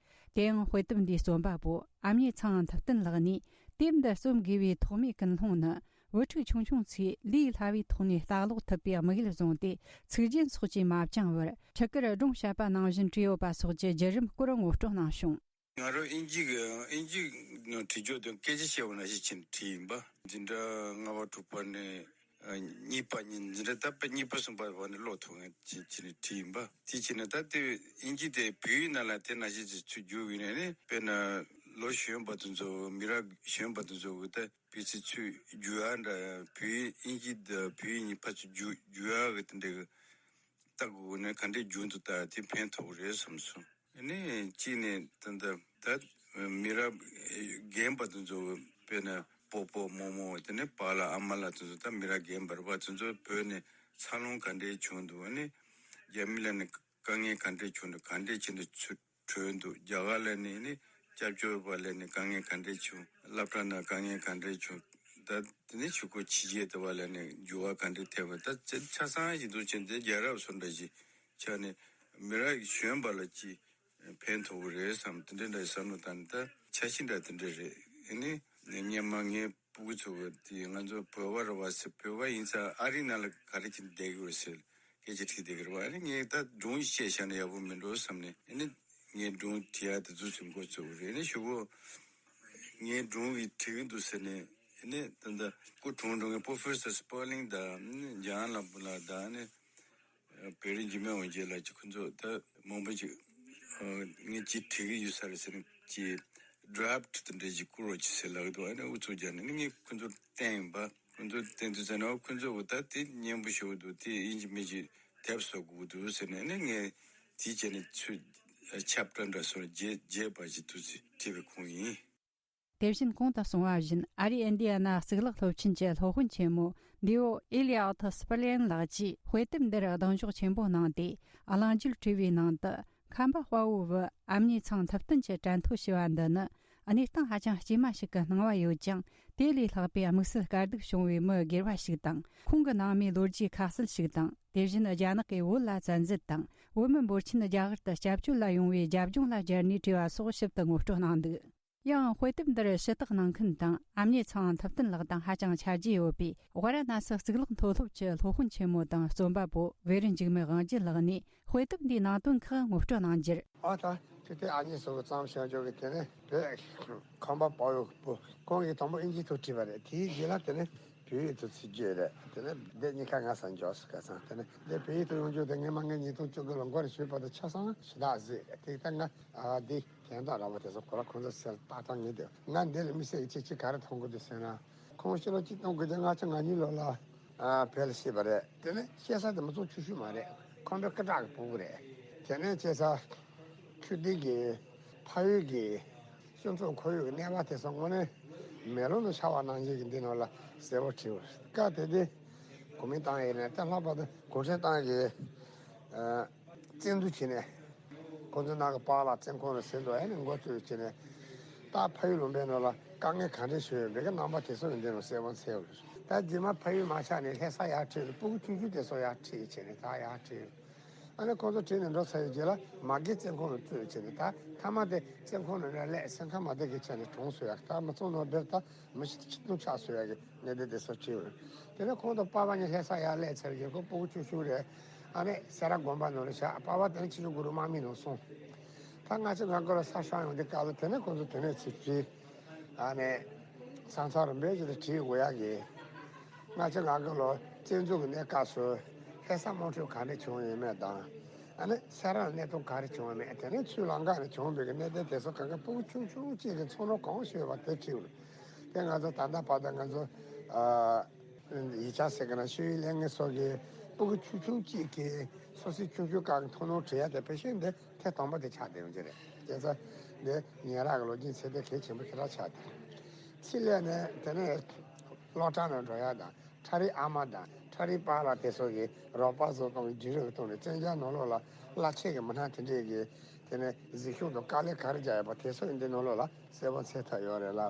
དེ་ཡང་དཔེ་དེབ་འདིའི་རྩོམ་པ་པོ་ཨ་མྱེས་ཚང་ཐུབ་བསྟན་ལགས་ནས། དེབ་འདི་རྩོམ་དགོས་པའི་ཐོག་མའི་ཀུན་སློང་ནི། བུ་ཕྲུག་ཆུང་ཆུང་ཚོས་ལས་སླ་བའི་ཐོག་ནས་ལྟ་ཀློག་ཐུབ་པའི་དམིགས་ཡུལ་བཟུང་སྟེ། ཚིག་རྒྱན་སོགས་ཀྱིས་མ་བཅིངས་པར། ཕྲུ་གུར་སྒྲུང་བཤད་པ་ནང་བཞིན་བྲིས་ཡོད་པ་སོགས་ཀྱི་བརྒྱུད་རིམ་སྐོར་ངོ་སྤྲོད་གནང་བྱུང་། ང་རང་དབྱིན་ཇི་གི་དབྱིན་ཇི་ནང་བྲིས་རྒྱུ་དང་སྐད་ཆ་བཤད་པ་ནང་བཞིན་བྱས་ནས་བྲིས་ཡིན་པ། འཛིན་གྲྭ་ལྔ་པ་དྲུག་པ་ནས་གཉིས་པ་གཉིས། འཛིན་གྲྭ་ད་དཔེ་གཉིས་པ་གསུམ་པ་བར་ནས་ཀློག་ཐུབ་མཁན་བྱས་བྱས་ནས་བྲིས་ཡིན་པ། དེ་བྱས་ནས་ད་ལྟའི་དབྱིན་ཇི་དེ་བོད་ཡིག་ནང་ལ་དེ་ནང་བཞིན་གྱི་ཚུར་བསྒྱུར་བ་ཡིན་ན་ནི། དཔེར་ན་ལོ་གཞོན་པ་དེ་ཚོ། མི་རབས་གཞོན་པ་དེ་ཚོ་གི་ད་བོད་ཚིག་ཚུར་བསྒྱུར་ཡག་འདྲ། བོད་ཡིག་དབྱིན་ཇི་དང་བོད་ཡིག་གཉིས་ཕར་ཚུར་བསྒྱུར་བསྒྱུར་ཡག་གི་དེ་འདྲ་གི་ལྟ་དགོས་ན་ག་འདྲས་བསྒྱུར་འདུག་ད་དེ་ཕན་ཐོགས་རེད་བསམ་སོང་། ཨ་ནི་གཅིག་ནས་ད་ལྟ་ད་མི་རབས་རྒན་པ་དེ་ཚོ། དཔེར་ན་སྤོ་སྤོ་རྨོ་རྨོ། དེ་ནས་པཱ་ལགས་ཨ་མ་ལགས་དེ་ཚོ། ད་མི་རབས་རྒན་པ་རེད་པ། དེ་ཚོ་བོད་ནས་འཚར་ལོངས་ག་འདྲས་བྱུང་འདུག་ཨ་ནི་རྒྱ་མི་ལ་ནི་དཀའ་ངལ་ག་འདྲས་བྱུང་འདུག་ག་འདྲས་བྱས་ནས་ཚུར་བྲོས་འདུག་རྒྱ་གར་ལ་ནི་ནི་སྐྱབས་བཅོལ་བ་ལ་ནི་དཀའ་ངལ་ག་འདྲས་བྱུང་། སློབ་གྲྭ་ནང་དཀའ་ངལ་ག་འདྲས་བྱུང་། ད་དེ་ནས་ཕྱི་རྒྱལ་ཕྱི་རྒྱལ་དེ་བ་ལ་ནི་འགྱུར་བ་ག་འདྲས་ཐེབས་པ། ད་ཆ་ཆ་ཚང་ཞིག་འདུག་བྱས་ནས་རྒྱལ་རབས་བཟོ་འདྲ་ཞིག་ཆགས་ནས་མི་རབས་གཞོན་པ་ལ་ཅིག་ཕན་ཐོགས་ཀྱི་རེད་བསམ། དེ་འདྲ་འདྲ་བསམ་བློ་བཏང་ནས། ད་འཆར་གཞི་འདྲ་དེ་འདྲ་རེད། ཨ་ནི་སྔོན་མ་ངའི་སྤུ་གུ་ཚོ་གི་དེ་ང་ཚོ་བོད་པ་རེད་པ་ཟེར། བོད་པ་ཡིན་ཙང་ཨ་རིའི་ནང་ལ་ག་རེ་བྱས་ནས་བསྡད་ཀྱི་ཡོད་ཟེར་སྐད་ཆ་དྲིས་བསྡད་ཀྱི་རེད་པ། ཨ་ནི་ངས་ད་སྒྲུང་བཤད་བཞག་ན་ཡག་པོ་མིན་འགྲོ་བསམ་ནས། ཨ་ནི་ངས་སྒྲུང་བྲིས་ཡག་དེ་ཚོ་ཚུར་འགོ་བཙུགས་པ་རེད། ཨ་ནི་གཞུག་གུ་ངས་སྒྲུང་གི་བྲིས་ཀྱི་འདུག་ཟེར་ནས། ནི་ད་ལྟ་སྐུ་གྲོངས་འགྲོ་མཁན་པོ་ཕོ་ཧྥེ་སར་སི་པར་ལིང་དང་ནི་ཇཱན་ལགས་པོ་ལགས་དང་ནི་བེ་རི་འཇིགས་མེད་དབང་རྒྱལ་ལགས་ཀྱི་ཁོ་ཚོ་ད་མང་པོ་ཅིག་ངས་ཅིག་བྲིས་ཀྱི་ཡོད་ས་རེད་ཟེར་ནས་ཀྱི་ཌ་རབ་ཊི་དེ་འདྲ་ཅིག་བསྐུར་རོགས་གྱིས་ཟེར་ལབ་ཀྱི་འདུག་ཨ་ནི་ཨུ་ཚུགས་རྒྱག་ནས་ནི་ངས་ཁོ་ཚོར་བསྟན་པ། ཁོ་ཚོར་བསྟན་དུས་ཙམ་ན་ཁོ་ཚོས་འོ་ད་དེ་སྙན་པོ་ཞེ་པོ་འདུག་དེ་ཡིན་གཅིག་མིན་གཅིག་དེབ་བཟོ་དགོས་ཀྱི་འདུག་ཟེར་ནས་ནི་ངས་དེའི་རྗེས་ནས་ཚུར་ཆབ་ཊར་འདྲ་སོང་རྗེས་རྗེས་པ་ཞིག་ཏུ་ཚུར་བྲིས་པའི་ཁུངས་ཡིན། དེ་བཞིན་གོང་དུ་གསུངས་པ་བཞིན་ཨ་རིའི་ཨིན་ཌི་ཡ་ན་གཙུག་ལག་སློབ་ཆེན་གྱི་སློབ་དཔོན་ཆེན་མོ་འདི་བོ་ཨི་ལི་ཨོ་ཐི་སི་པར་ལེན་ལགས་ཀྱིས་དཔེ་དེབ་འདིར་གདེང་འཇོག་ཆེན་པོ་གནང་སྟེ་གླེང་བརྗོད་བྲིས་པའི་ནང་དུ། ཁམས་པ་དཔའ་བོའི་བུ་ཨ་མྱེས་ཚང་ཐུབ་བསྟན་གྱི་དྲན་ཐོ་ཞེས་པ་འདི་ནི་གནས་སྟངས་ཧ་ཅང་སྐྱེས་མ་ཞིག་གི་སྣང་བ་ཡོད་ཅིང་། དེ་ལས་ལྷག་པའི་དམིགས་བསལ་དཀའ་སྡུག་བྱུང་བའི་མི་སྒེར་བ་ཞིག་དང་། ཁོང་གི་ནང་མིའི་ལོ་རྒྱུས་ཁ་གསལ་ཞིག་དང་། དེ་བཞིན་རྒྱ་ནག་གིས་བོད་ལ་བཙན་འཛུལ་དང་། བོད་མི་འབོར་ཆེན་རྒྱ་གར་དུ་སྐྱབས་བཅོལ་ལ་ཡོང་བའི་རྒྱབ་ལྗོངས་ལ་སྦྱར་ནས་བྲིས་པ་སོགས་ཞིབ་ཏུ་ངོ་སྤྲོད་གནང་འདུག་ཡང་དཔེ་དེབ་འདིར་ཞུ་དག་གནང་མཁན་དང་ཨ་མྱེས་ཚང་ཐུབ་བསྟན་ལགས་དང་ཧ་ཅང་ཆ་རྒྱུས་ཡོད་པའི་ཝཱ་ར་ཎ་སི་གཙུག་ལག་མཐོ་སློབ་ཀྱི་སློབ་དཔོན་ཆེན་མོ་དང་རྩོམ་པ་པོ་བེ་རི་འཇིགས་མེད་དབང་རྒྱལ་ལགས་ནས་དཔེ་དེབ་འདིའི་ནང་དོན་ཁག་ངོ་སྤྲོད་གནང་རྒྱུར། ཨ་ད་ཁྱོད་དེ་ཨ་མྱེས་སོགས་ཀྱི་བརྩམས་བྱུང་ཆོག་གི་དེ་ནས་བོད་ཁམས་པ་དཔའ་བོའི་བུ་ཁོང་གིས་དང་པོ་ཨིན་ཇིའི་ཐོག་བྲིས་པ་རེད། དེའི་རྗེས་ལ་དེ་ནས་བོད་ཡིག་ཐོག་ཚུར་བསྒྱུར་རེད། དེ་ནས་འདི་གཉིས་ཀ་ང་ས་འཇོག་སུ་ག་ཚང་དེ་ནས་འདི་བོད་ཡིག་ཐོག་ཡོང་རྒྱུ་དེ་སྔོན་མ་ངས་ཉིས་སྟོང་བཅུ་དགུ་ལོ་འགོ་རེ་ཞུས་བར་དུ་ཆ་ཚང་ཞེ་དྲག་གཟིགས། དེ་ལྟར་ང་ཨ་འདི་དོན་དག་ར་བ་དེ་ཚོ་ཁོ་ར་ཁོང་ཚོ་སེལ་ལྟ་སྟངས་ངེས་དེ། ང་འདི་ལ་དམིགས་བསལ་གྱི་ཅི་ཅི་ག་རེ་མཐོང་གི་འདུག་ཟེར་ན། ཁོང་ཕྱི་ལོ་གཅིག་སྟོང་དགུ་བརྒྱ་ལྔ་བཅུ་ང་གཉིས་ལོ་ལ་ཨ་བོད་ལ་སྐྱེས་པ་རེད། དེ་ནས་སྐྱེས་ས་དེ་མི་ཚོགས་ཆུང་ཤོས་མ་རེད། ཁམས་པའི་སྐད་གྲགས་ཀྱི་ཕྲུ་གུ་རེད། དེ་ནས་སྐྱེས་ས་ཆུ་ཐིགས་ཀྱི་ཕ་ཡུལ་གྱི་སྤྱི་ཚོགས་ཁོར་ཡུག་གི་གནས་བབ་དེ་ཚོ་དངོས་གནས་མེ་ལོང་དུ་ཤར་བ་ནང་བཞིན་གྱི་འདི་ནང་ལ་གསལ་པོ་བྲིས་པ་རེད། སྐབས་དེ་དུས་གོ་མིན་ཏང་ཡིན་ནའི་ད་ལྷག་པར་དུ་གུང་ཁྲན་ཏང་གི་ཨ། བཙན་འཛུལ་བྱས་ནས། ཁོང་ཚོའི་ནང་གི་པཱ་ལགས་བཙོན་ཁང་ལ་ཟིན་འདུག་ཨ་ནི་འགོ་བཙུགས་བྱས་ནས། ད་ཕ་ཡུལ་ལུང་པའི་ནང་ལ་དཀའ་ངལ་ག་འདྲ་བྱུང་ཡོད་པའི་གི་རྣམ་པ་དེ་ཚོ་ཡང་འདི་ནང་གསལ་པོ་མཚོན་ཡོད་རེད། ད་རྗེས་མ་ཕ་ཡུལ་མ་ཆགས་ནས་ལྷ་ས་ཡར་ཁྲིད་ནས་སྤུ་གུ་ཆུང་ཆུང་དེ་ཚོ་ཡར་ཁྲིད་བྱས་ནས་ད་ཡར་ཁྲིད། ཨ་ནི་ཁོང་ཚོ་ཁྲིད་ནས་འགྲོ་ཚར་བའི་རྗེས་ལ་མ་གི་བཙོན་ཁང་ལ་བཙུགས་བྱས་ནས་ད་མཐའ་མ་དེ་བཙོན་ཁང་ནང་ནས་སླེབས་སེམས་ཁམས་མ་བདེ་གི་ཆ་ནས་གྲོངས་སོང་ཡ། ད་མི་ཚང་ནང་བེར་ད་མི་ཤི་ཆིག་སྟོང་ཆགས་སོང་ཡ་གི་གནད་དོན་དེ་ཚོ་བྲིས་ཡོད། དེ་ནས་ཁོང་དང་པཱ་ལགས་གཉིས་ལྷ་ས་ཡར་སླེབས་ཚར་རྗེས་ཁོ་སྤུ་གུ་ཆུང་ཆུང་རེད། ཨ་ནི་སེ་ར་དགོན་པ་ནང་ལ་བཞག་པཱ་ལགས་དེ་ནས་ཆོས་རྗེ་གུ་རུ་དམག་མི་ནང་སོང་། ད་ལྔ་བཅུ་ང་དགུ་ལ་ས་ཤོར་ཡོང་དུས་སྐབས་ལ་དེ་ནས་ཁོང་ཚོ་དེ་ནས་ཚུར་བྲིས། ཨ་ནི་ཚང་ཚང་རིམ་པས་ཅིག་ལ་བྲིས་དགོས་ཡ་གི། ལྔ་བཅུ་ང་དགུ་ལོ་བཙན་འཛུལ་གྱི་གནས་སྐབས་སུ་ལྷ་ས་དམག་འཁྲུག་ག་འདྲ་བྱུང་ཡོད་མེད་དང་། ཨ་ནི་སེ་ར་ལ་གནས་སྟངས་ག་རེ་བྱུང་ཡོད་མེད། དེ་ནས་ཆུ་ལམ་ཁ་ནས་བྱུང་བའི་གི་གནད་དོན་དེ་ཚོ་གང་ག་སྤུ་གུ་ཆུང་ཆུང་གཅིག་གི་ཚོར་སྣང་གང་ཤོད་པ་དེ་བྲིས་ཡོད། དེ་ང་ཚོ་ད་ལྟ་བར་དུ་ང་ཚོ་ཨ། ཡིག་ཆ་ཟེར་གི་ན་ཤེས་ཡོན་ལས་འགུལ་སོགས་ཀྱི་སྤུ་གུ་ཆུང་ཆུང་གཅིག་གིས་སོ་སོའི་ཆུང་ཆུང་སྐབས་ཀྱི་མཐོང་སྣང་བྲིས་ཡ་དེ་ཕལ་ཆེར་འདི་ཐེངས་དང་པོ་དེ་ཆགས་བསྡད་ཡོང་གི་རེད། བྱས་ཙང་འདི་ཉེ་རབས་ཀྱི་ལོ་རྒྱུས་ཚད་ལྡན་གལ་ཆེན་པོ་ཞེ་དྲག་ཆགས་བསྡད། ཕྱི་ལས་ནས་དེ་ནས་སློབ་གྲྭ་ནང་འགྲོ་ཡ་དང་ཁྲ་རིའི་ཨ་མ་དང་ཁྲ་རིའི་པཱ་ལགས་དེ་ཚོ་གིས་རོགས་པ་བཟོ་སྟངས་ཀྱི་འབྲི་རུ་གཏོང་ནས་བཙན་རྒྱལ་ནང་ལོགས་ལ་བླ་ཆེན་གྱི་མི་སྣ་དེ་འདྲས་ཀྱིས་དེ་ནས་གཟིགས་ཞིབ་དང་དཀའ་ལས་ག་རེ་རྒྱག་ཡོད་པ་དེ་ཚོ་ཡང་འདི་ནང་ལོགས་ལ་གསལ་པོ་མཚོན་ཐུབ་ཡོད་རེད་ལ།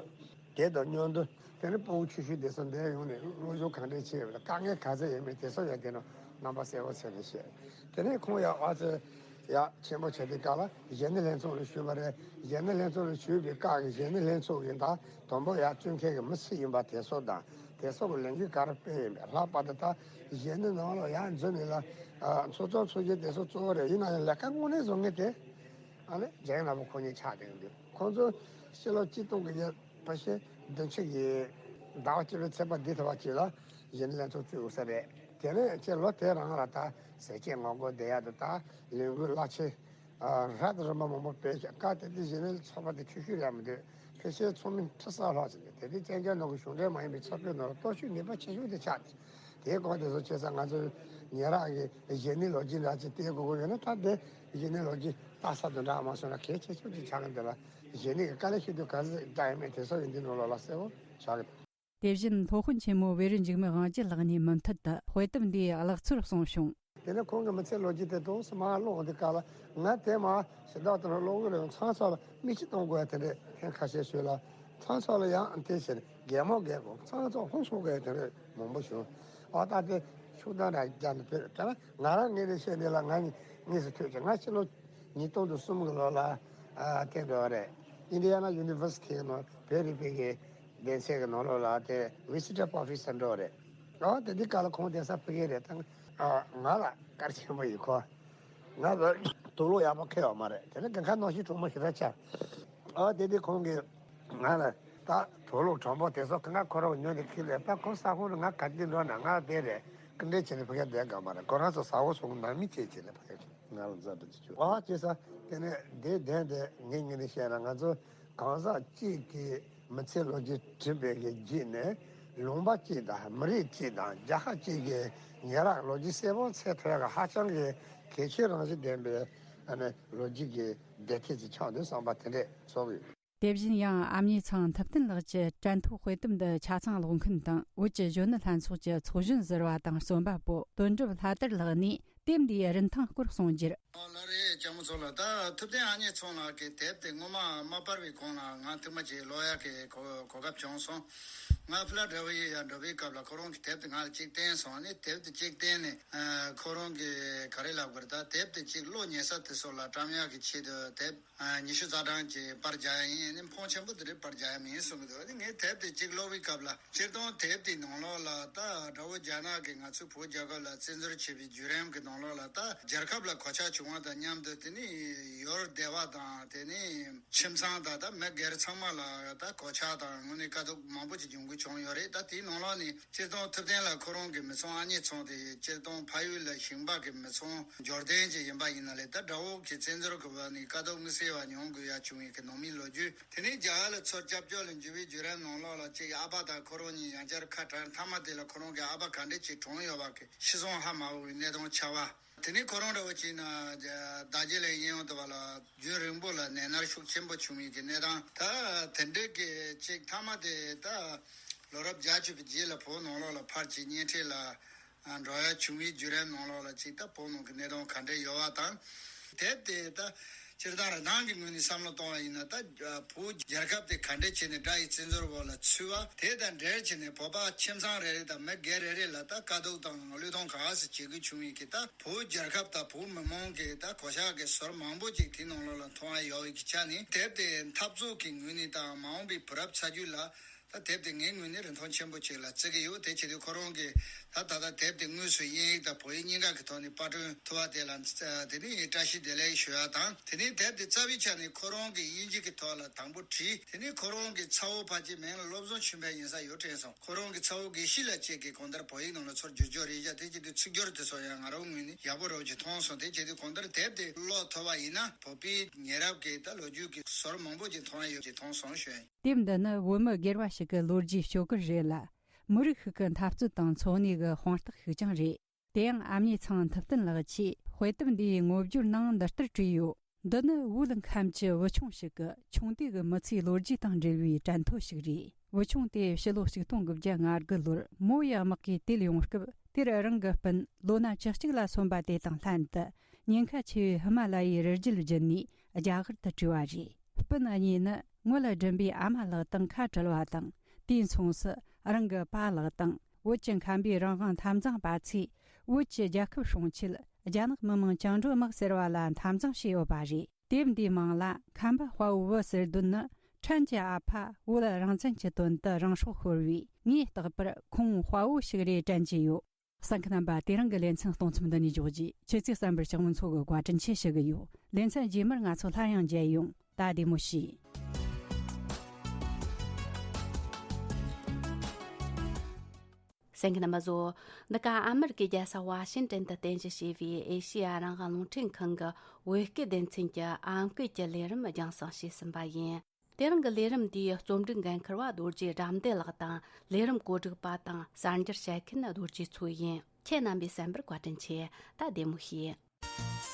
དེ་དང་མཉམ་དུ་དེ་ནི་སྤུ་གུ་ཆུང་ཆུང་དེ་ཚོ་འདིར་ཡོང་ནས་སློབ་སྦྱོང་ག་འདྲས་བྱས་ཡོད་པ་དང་དཀའ་ངལ་ག་ཚོད་ཡོད་མེད་དེ་ཚོ་ཡང་དེ་ནང་རྣམ་པ་གསལ་པོ་བྱས་ནས་བཤད། དེ་ནས་ཁོང་ཡང་ཨ་ཙི་ཡག་ཆེན་པོ་བྱས་དུས་སྐབས་ལ་གཞོན་ནུ་ལྷན་ཚོགས་ལ་ཞུས་པ་རེད། གཞོན་ནུ་ལྷན་ཚོགས་ལ་ཞུས་པའི་སྐབས་ཀྱི་གཞོན་ནུ་ལྷན་ཚོགས་ཀྱི་ད་དང་པོ་ཡར་བཙུགས་མཁན་གྱི་མི་སུ་ཡིན་པ་དེ་ཚོ་དང་དེ་ཚོ་གི་ལས་འགུལ་ག་རེ་སྤེལ་ཡིན་པ། ལྷག་པར་དུ་ད་གཞོན་ནུ་ནང་ལ་ཡར་འཛུལ་ནས་ལ་ཨ་ཚོགས་གཙོ་ཚོགས་གཞོན་དེ་ཚོ་གཙོ་བོ་རེད། ཡིན་ན་ཡང་ལས་ཀ་དངོས་གནས་བཟོ་མཁན་དེ་ཨ་ནི་འཇམ་དབྱངས་ལྷ་པ་ཁོ་གཉིས་ཆགས་བསྡད་ཀྱི་འདུག་ཁོང་ཚོ་ཕྱི་ལོ་གཅིག་སྟོང་དགུ་བརྒྱ་ཕལ་ཆེར་བདུན་ཅུ་གི་ཟླ་བ་གཅིག་པའི་ཚེས་པ་འདི་ཐོ་བ་གཅིག་ལ་གཞོན་ནུ་ལྷན་ཚོགས་བཙུགས་ཡོད་ས་རེད། དེ་ནས་ཁྱེད་ལོ་དེ་རང་ལ་ད་ཟས་བཅད་ངོ་རྒོལ་བསྡད་ཡག་དང་ད་ལས་འགུལ་རླབས་ཆེན་རབ་དང་རིམ་པ་མང་པོ་སྤེལ་ཀྱང་སྐབས་དེ་དུས་གཞོན་ནུ་ཚོགས་པ་དེ་ཆུང་ཤོས་རེད་མི་འདུག་ཕལ་ཆེར་ཚོགས་མི་ཁྲི་ས་ལྷག་ཅིག་འདུག་དེ་དུས་བཙན་རྒྱལ་ནང་གི་གཞུང་འབྲེལ་མ་ཡིན་པའི་ཚོགས་པའི་ནང་ལ་གཏོར་བཤིག་ནུས་པ་ཆེ་ཤོས་དེ་ཆགས་ཏེ། དེའི་སྐོར་དེ་ཚོ་བྱས་ཙང་ང་ཚོ་ཉེ་རབས་ཀྱི་གཞོན་ནུའི་ལོ་རྒྱུས་འདྲ་ཅིག་བལྟས་དགོས་ཀྱི་ཡོད་ན་ད་དེ་གཞོན་ནུའི་ལོ་རྒྱུས་ལྟ་ས་དང་འདྲ་མ་སོང་ན་གལ་ཆེ་ཤོས་ཅིག་ཆགས་ཀྱི་འདུག་ལ། གཞོན་ནུ་གི་དཀའ་ལས་ཤི་དུས་ག་ཚོད་བསྡད་ཡོད་མེད་དེ་ཚོ་ཡིན་འདི་ནང་ལོགས་ལ་གསལ་པོ་ཆགས་ཀྱི་འདུག་དེ་བཞིན་སློབ་དཔོན་ཆེན་མོ་བེ་རི་འཇིགས་མེད་དབང་རྒྱལ་ལགས་ནས་མུ་མཐུད་དུ་དཔེ་དེབ་འདིའི་ཀློག་ཚུལ་གསུངས་བྱུང་། དེ་ནས་ཁོང་གི་མི་ཚེའི་ལོ་རྒྱུས་དེ་ཏོག་ཙམ་མར་ཀློག་འོང་དུས་སྐབས་ལ་ང་དེ་མར་ཞེ་དྲག་ཏུ་ཀློག་གི་རེད། ཚང་ཚང་ལ་མིག་ཆུ་གཏོང་དགོས་ཡ་དེ་འདྲས་ཐེངས་ཁ་ཤས་ཞུས་ལ། ཚང་ཚང་ལ་ཡང་དེ་བྱས་ནས་གད་མོ་བགད་དགོས། ཚང་ཚང་ཧུང་སུང་དགོས་ཡ་དེ་འདྲས་མང་པོ་བྱུང་། ཨ་ད་དེ་ཤུགས་ལྡན་ར་རྒྱ་ནི་དེ་ད་ང་རང་ངོས་ནས་བཤད་འདི་ལ་ང་དངོས་སུ་ཐོས་ཀྱི། ང་ཕྱི་ལོ་ཉིས་སྟོང་དང་གསུམ་གི་ལོ་ལ་ཨ་དེ་འགྲོ་བ་རེད། ཨིན་ཌི་ཡ་ན་ཡུ་ནི་ཝར་སི་ཊི་གི་ནང་བོད་རིག་པའི་གི་སྡེ་ཚན་གྱི་ནང་ལོགས་ལ་དེ་ཝི་སི་ཊར་པོ་རོ་ཕེ་སར་འགྲོ་བ་རེད། ཨ་དེ་འདི་སྐབས་ལ་ཁོང་གདན་ས་ཕ་གི་རེད། ད་ང་ལ་དཀར་ཆེན་པོ་ཡིན། ཁོ་ང་ལ་དུག་ལོག་ཡག་པོ་ཁེལ་བ་མ་རེད། དེ་ནས་དགུན་ཁ་གནམ་གཤིས་གྲང་མོ་ཞེ་དྲག་ཆགས། ཨ་དེ་འདི་ཁོང་གིས་ང་ལ་ད་ མགོ་ལོག་གྲོང་པ་དེ་ཚོ་ང་ཁོ་རང་ཉོ་ནས་ཁྱེར་ལས་ད་ཁོ་ས་ཁོངས་ལ་ང་ག་དུས་འགྲོ་ན་ང་དེ་རེད། སྐུ་འདྲེན་བྱས་ནས་ཕ་གིར་བསྡད་དགོས་མ་རེད། ཁོ་རང་ཚོ་ས་འོག་སོང་ནང་མི་བྱས་བྱས་ནས་ཕ་གིར་ང་ལ་མཛའ་བརྩེ་ཆེ། ཨ་བྱས་ཙང་དེ་ནས་དེའི་དོན་དེ་ངས་ངས་ནས་བཤད་ན། ང་ཚོ་གང་ཟག་གཅིག་གིས་མི་ཚེའི་ལོ་རྒྱུས་བྲིས་པའི་གི་རྗེས་ནས། ལུང་པ་གཅིག་དང་མི་རིགས་གཅིག་དང་རྒྱལ་ཁབ་གཅིག་གི་ཉེ་རབས་ལོ་རྒྱུས་གསལ་པོ་འཚོལ་ཐུབ་ཡག་ཧ་ཅང་གི་གལ་ཆེའི་རང་བཞིན་ལྡན་པའི་ཨ་ནི་ལོ་རྒྱུས་ཀྱི་བདེ་ཐེབས་ཅིག་ཆགས་འདུག་བསམ་པ་དེ་འདྲས་ཚོར་གི་ཡོད། དེ་བཞིན་ཡང་ཨ་མྱེས་ཚང་ཐུབ་བསྟན་ལགས་ཀྱི་དྲན་ཐོ་དཔེ་དེབ་འདི་ཆ་ཚང་ཀློག་མཁན་དང་བོད་ཀྱི་གཞོན་ནུ་ལྷན་ཚོགས་ཀྱི་ཚོགས་གཞོན་ཟུར་པ་དང་རྩོམ་པ་པོ་དོན་གྲུབ་ལྷ་དར་ལགས་ནས་དེབ་འདིའི་རིན་ཐང་སྐོར་གསུངས་རྒྱུར། ཨོ་ལགས་རེད། ལྕམ་མོ་མཚོ་ལགས། ད་ཐུབ་བསྟན་ཨ་མྱེས་ཚང་ལགས་ཀྱི་དེབ་དེ་སྔོན་མ་མ་པར་བའི་གོང་ལ་ང་ཐེངས་མ་གཅིག་ཀློག་ཡག་གི་གོ་གོ་སྐབས་བྱུང་སོང་། ང་ཕི་ལ་ཌེལ་ཕི་ཡ་འགྲོ་བའི་སྐབས་ལ་ཁོ་རང་གི་དེབ་དེ་ང་ལ་གཅིག་བསྟན་སོང་། ཨ་ནི་དེབ་དེ་གཅིག་བསྟན་ནས་ཨ་ཁོ་རང་གི་ག་རེ་ལབ་དགོས་རེད། ད་དེབ་དེ་གཅིག་ཀློག་ཉན་ས་དེ་ཚོ་ལ་བཀྲམ་ཡག་གི་ཆེད་དུ་དེབ་ཨ་ཉི་ཤུ་རྩ་གྲངས་ཀྱི་པར་རྒྱག་ཡ་ཡིན། ཨ་ནི་ཕོན་ཆེན་པོ་དེ་རིགས་པར་རྒྱག་ཡ་མིན་གསུང་གི་འདུག། ཨ་ནི་ངས་དེབ་དེ་གཅིག་ཀློག་པའི་སྐབས་ལ། སྤྱིར་བཏང་དེབ་དེའི་ནང་ལོགས་ལ་ད་དགྲ་བོ་རྒྱ་ནག་གིས་ང་ཚོའི་བོད་རྒྱལ་ཁབ་ལ་བཙན་འཛུལ་བྱས་པའི་བརྒྱུད་རིམ་གྱི་ནང་ལོགས་ལ། ད་རྒྱལ་ཁབ་ལ་གོད་ཆག་བྱུང་བ་དང་མཉམ་དུ། དེ་ནས་ཡུལ་སྡེ་བ་དང་། དེ་ནས་ཁྱིམ་ཚང་དང་། ད་མི་སྒེར་ཚང་མ་ལ་ད་གོད་ཆག་དང་དངོས་གནས་དཀའ་སྡུག་མང་པོ་ཅིག་འབྱུང་དགོས་བྱུང་ཡོད་རེད། ད་དེའི་ནང་ལོགས་ནས་སྤྱིར་བཏང་ཐུབ་བསྟན་ལགས་ཁོ་རང་གི་མི་ཚང་ཨ་མྱེས་ཚང་དེ་སྤྱིར་བཏང་ཕ་ཡུལ་ལ་ཞིང་པ་གི་མི་ཚང་འབྱོར་ལྡན་ཅིག་ཡིན་པ་ཡིན་ན་ལས། ད་དགྲ་བོ་གི་བཙན་འཛུལ་གྱི་འོག་ནས་དཀའ་སྡུག་དམིགས་བསལ་བ་མྱོང་དགོས་ཡ་བྱུང་བའི་གི་ནང་མིའི་ལོ་རྒྱུས། དེ་ནས་རྒྱ་གར་ལ་ཚུར་སྐྱབས་བཅོལ་ལ་འབྱོར་བའི་བརྒྱུད་རིམ་ནང་ལོགས་ལ་ཅིག་ཨ་ཕ་དང་ཁོ་རང་གཉིས་ཡང་བསྐྱར་ཁ་བྲལ། མཐའ་མ་དེ་ལ་ཁོ་རང་གི་ཨ་ཕ་ག་འདྲས་ཅིག་གྲོངས་ཡོད་པ་གི་ཤི་གསོན་ཧ་མ་གོ་བའི་གནས་སྟངས་ཆགས་པ། དེ་ནས་ཁོ་རང་འདྲ་བོ་ཅིག་ན་རྡོ་རྗེ་གླིང་གཡས་གཡོན་དུ་བ་ལ་རྒྱུན་རིང་པོ་ལ་ནད་མནར་ཤུགས་ཆེན་པོ་བྱུང་བའི་གི་གནས་སྟངས། ད་དེ་འདྲས་གི་ཅིག་མཐའ་མ་དེ་ད་ལོ་རབས་བརྒྱད་ཅུ་པའི་རྗེས་ལ་བོད་ནང་ལོགས་ལ་ཕར་ཅིག་གཉེན་འཕྲད་ལ། ཨ་འགྲོ་ཡ་བྱུང་བའི་བརྒྱུད་རིམ་ནང་ལོགས་ལ་ཅིག་ད་བོད་ནང་གི་གནས་སྟངས་ག་འདྲས་ཡོད་པ་དང་། དེབ་དེ་ད་སྤྱིར་བཏང་རང་ནང་གི་ངོས་ནས་བསམ་བློ་གཏོང་བ་ཡིན་ན། ད་བོད་རྒྱལ་ཁབ་དེ་ག་འདྲས་བྱས་ནས་དགྲ་ཡི་བཙན་འཛུལ་འོག་ལ་ཚུད་པ་དེ་དང་འབྲེལ་བྱས་ནས། བོད་པ་ཁྱིམ་ཚང་རེ་རེ་དང་མི་སྒེར་རེ་རེ་ལ་ད་དཀའ་སྡུག་དང་བློས་གཏོང་ག་ཚོད་བྱེད་དགོས་བྱུང་བའི་གི། ད་བོད་རྒྱལ་ཁབ་དང་བོད་མི་མང་གི་ད་གོད་ཆག་གི་ཟུར་མང་པོ་ཅིག་དེའི་ནང་ལོགས་ལ་མཐོང་ཡ་ཡོད་པའི་གི་ཆ་ནས། དེབ་དེ་འཐབ་རྩོད་ཀྱི་ངོས་ནས་དང་མ་འོངས་པའི་བུ་རབས་ཚ་རྒྱུད་ལ། ད་དེབ་དེ་ངའི་ངོས་ནས་རིན་ཐང་ཆེན་པོ་ཅིག་ལ་བརྩི་གི་ཡོད། དེ་བྱེད་དུས་ཁོ་རང་གིས་ད་ད་ལྟ་དེབ་དེ་དངོས་སུ་དབྱིན་ཡིག་དང་བོད་ཡིག་གཉིས་ཀ་གི་ཐོག་ནས་པར་སྐྲུན་ཐུབ་པ་དེ་ལ། དེ་ནས་བཀྲ་ཤིས་བདེ་ལེགས་ཞུ་ཡ་དང་། དེ་ནས་དེབ་དེ་རྩ་བའི་ཆ་ནས་ཁོ་རང་གིས་དབྱིན་ཇི་གི་ཐོག་ལ་དང་པོ་བྲིས། དེ་ནས་ཁོ་རང་གི་ཚ་བོ་ཕལ་ཆེར་མིང་ལ་བློ་བཟང་ཆོས་འཕེལ་ཡིན་ས་ཡོད་དྲན་སོང་། ཁོ་རང་གི་ཚ་བོ་དགེ་བཤེས་ལགས་བཅས་ཀྱིས་གང་ལྟར་བོད་ཡིག་ནང་ལ་ཚུར་བསྒྱུར་བཅོས་རེ་བཞག་དེ་བྱེད་དུས་ཚིག་སྦྱོར་དེ་ཚོ་ཡང་ང་རང་ངོས་ནས་ཡག་པོ་རོབ་ཅིག་མཐོང་སོང་། དེ་བྱེད་དུས་གང་ལྟར་དེབ་དེ་ཀློག་ཐུབ་པ་ཡིན་ན་བོད་པའི་ཉེ་རབས་ཀྱི་ད་ལོ་རྒྱུས་ཀྱི་ཟུར་མང་པོ་ཅིག་མཐོང་ཡ་ཡོད་ཅེས་མཐོང་སོང་ཞུ་ཡ་ཡིན། དེབ་འདི་ནི་བོད་མི་སྒེར་བ་ཞིག་གི་ལོ་རྒྱུས་ཤོག་གུ་རེད་ལ། མི་རིགས་ཤིག་གི་འཐབ་རྩོད་དང་འཚོ་གནས་ཀྱི་དཔང་རྟགས་ཤིག་ཀྱང་རེད། དེ་ཡང་ཨ་མྱེས་ཚང་ཐུབ་བསྟན་ལགས་ཀྱིས་དཔེ་དེབ་འདིའི་ངོ་བསྒྱུར་ནང་འདི་ལྟར་བྲིས་ཡོད། འདི་ནི་དབུས་ཁམས་ཀྱི་བུ་ཆུང་ཞིག་གི་ཆུང་དུས་ཀྱི་མི་ཚེའི་ལོ་རྒྱུས་དང་འབྲེལ་བའི་དྲན་ཐོ་ཞིག་རེད། བུ་ཆུང་དེ་ཕྱི་ལོ་ཆིག་སྟོང་དགུ་བརྒྱ་ང་དགུ་ལོར་མོ་ཡི་དམག་གིས་དེད་ཡོང་སྐབས། དེར་རང་གི་སྤུན་ལོ་ན་བཅུ་གཅིག་ལ་སོན་པ་དེ་དང་ལྷན་དུ་ཉེན་ཁ་ཆེ་བའི་ཧི་མ་ལ་ཡའི་རི་རྒྱུད་བརྒྱུད་ནས་རྒྱ་གར་དུ་བྲོས་པ་རེད། སྤུན་གཉིས་ནི་ངོ་ལ་སྒྲིམ་པའི་ཨ་མ་ལགས་དང་ཁ་བྲལ་བ་དང་། དུས་མཚུངས་སུ་རང་གི་པཱ་ལགས་དང་བོད་ཀྱི་མཁན་པོའི་རང་དབང་འཐབ་འཛིང་པ་ཚོས་བོད་ཀྱི་རྒྱལ་ཁབ་སྲུང་ཆེད་རྒྱ་ནག་མི་དམངས་བཅིངས་འགྲོལ་དམག་ཟེར་བ་ལ་འཐབ་འཛིང་བྱས་ཡོད་པ་རེད། དེབ་འདིའི་མིང་ལ་ཁམས་པ་དཔའ་བོ་བུ་ཟེར་དོན་ནི། ཕྲན་གྱི་ཨ་ཕ་བོད་རང་བཙན་གྱི་དོན་དུ་རང་སྲོག་ཤོར་བས། ངས་རྟག་པར་ཁོང་དཔའ་བོ་ཞིག་རེད་དྲན་གྱི་ཡོད། གསན་མཁན་རྣམ་པ། དེ་རིང་གི་ལེ་ཚན་གཏོང་མཚམས་འདི་ནས་འཇོག་རྒྱུ། ཁྱེད་ཚོས་གསན་པར་ཞུ་མཁན་ཚོ་གི་བཀའ་དྲིན་ཆེ་ཞུ་གི་ཡོད། ལེ་ཚན་རྗེས་མར་ང་ཚོ་སླར་ཡང་མཇལ་ཡོང་། ད་བདེ་མོ་བྱོས། གསན་མཁན་རྣམ་པ་ཚོ། འདི་ག་ཨ་མེ་རི་ཀའི་རྒྱལ་ས་ཝ་ཤིང་ཏན་དུ་རྟེན་གཞི་བྱས་པའི་ཨེ་ཤེ་ཡ་རང་དབང་རླུང་འཕྲིན་ཁང་གི་བོད་སྐད་སྡེ་ཚན་གྱི་ཨམ་སྐད་ཀྱི་ལས་རིམ་རྒྱང་སྲིང་བྱས་ཟིན་པ་ཡིན། དེ་རིང་གི་ལས་རིམ་འདིའི་རྩོམ་སྒྲིག་འགན་འཁུར་བ་རྡོ་རྗེ་དགྲ་འདུལ་ལགས་དང་། ལས་རིམ་གོ་སྒྲིག་པ་དང་གསར་འགྱུར་བཤད་མཁན་རྡོ་རྗེ་མཚོ་ཡིན། ཁྱེད་རྣམ་པས་གསན་པར་བཀའ་དྲིན་ཆེ། ད་བདེ་མོ་བྱོས།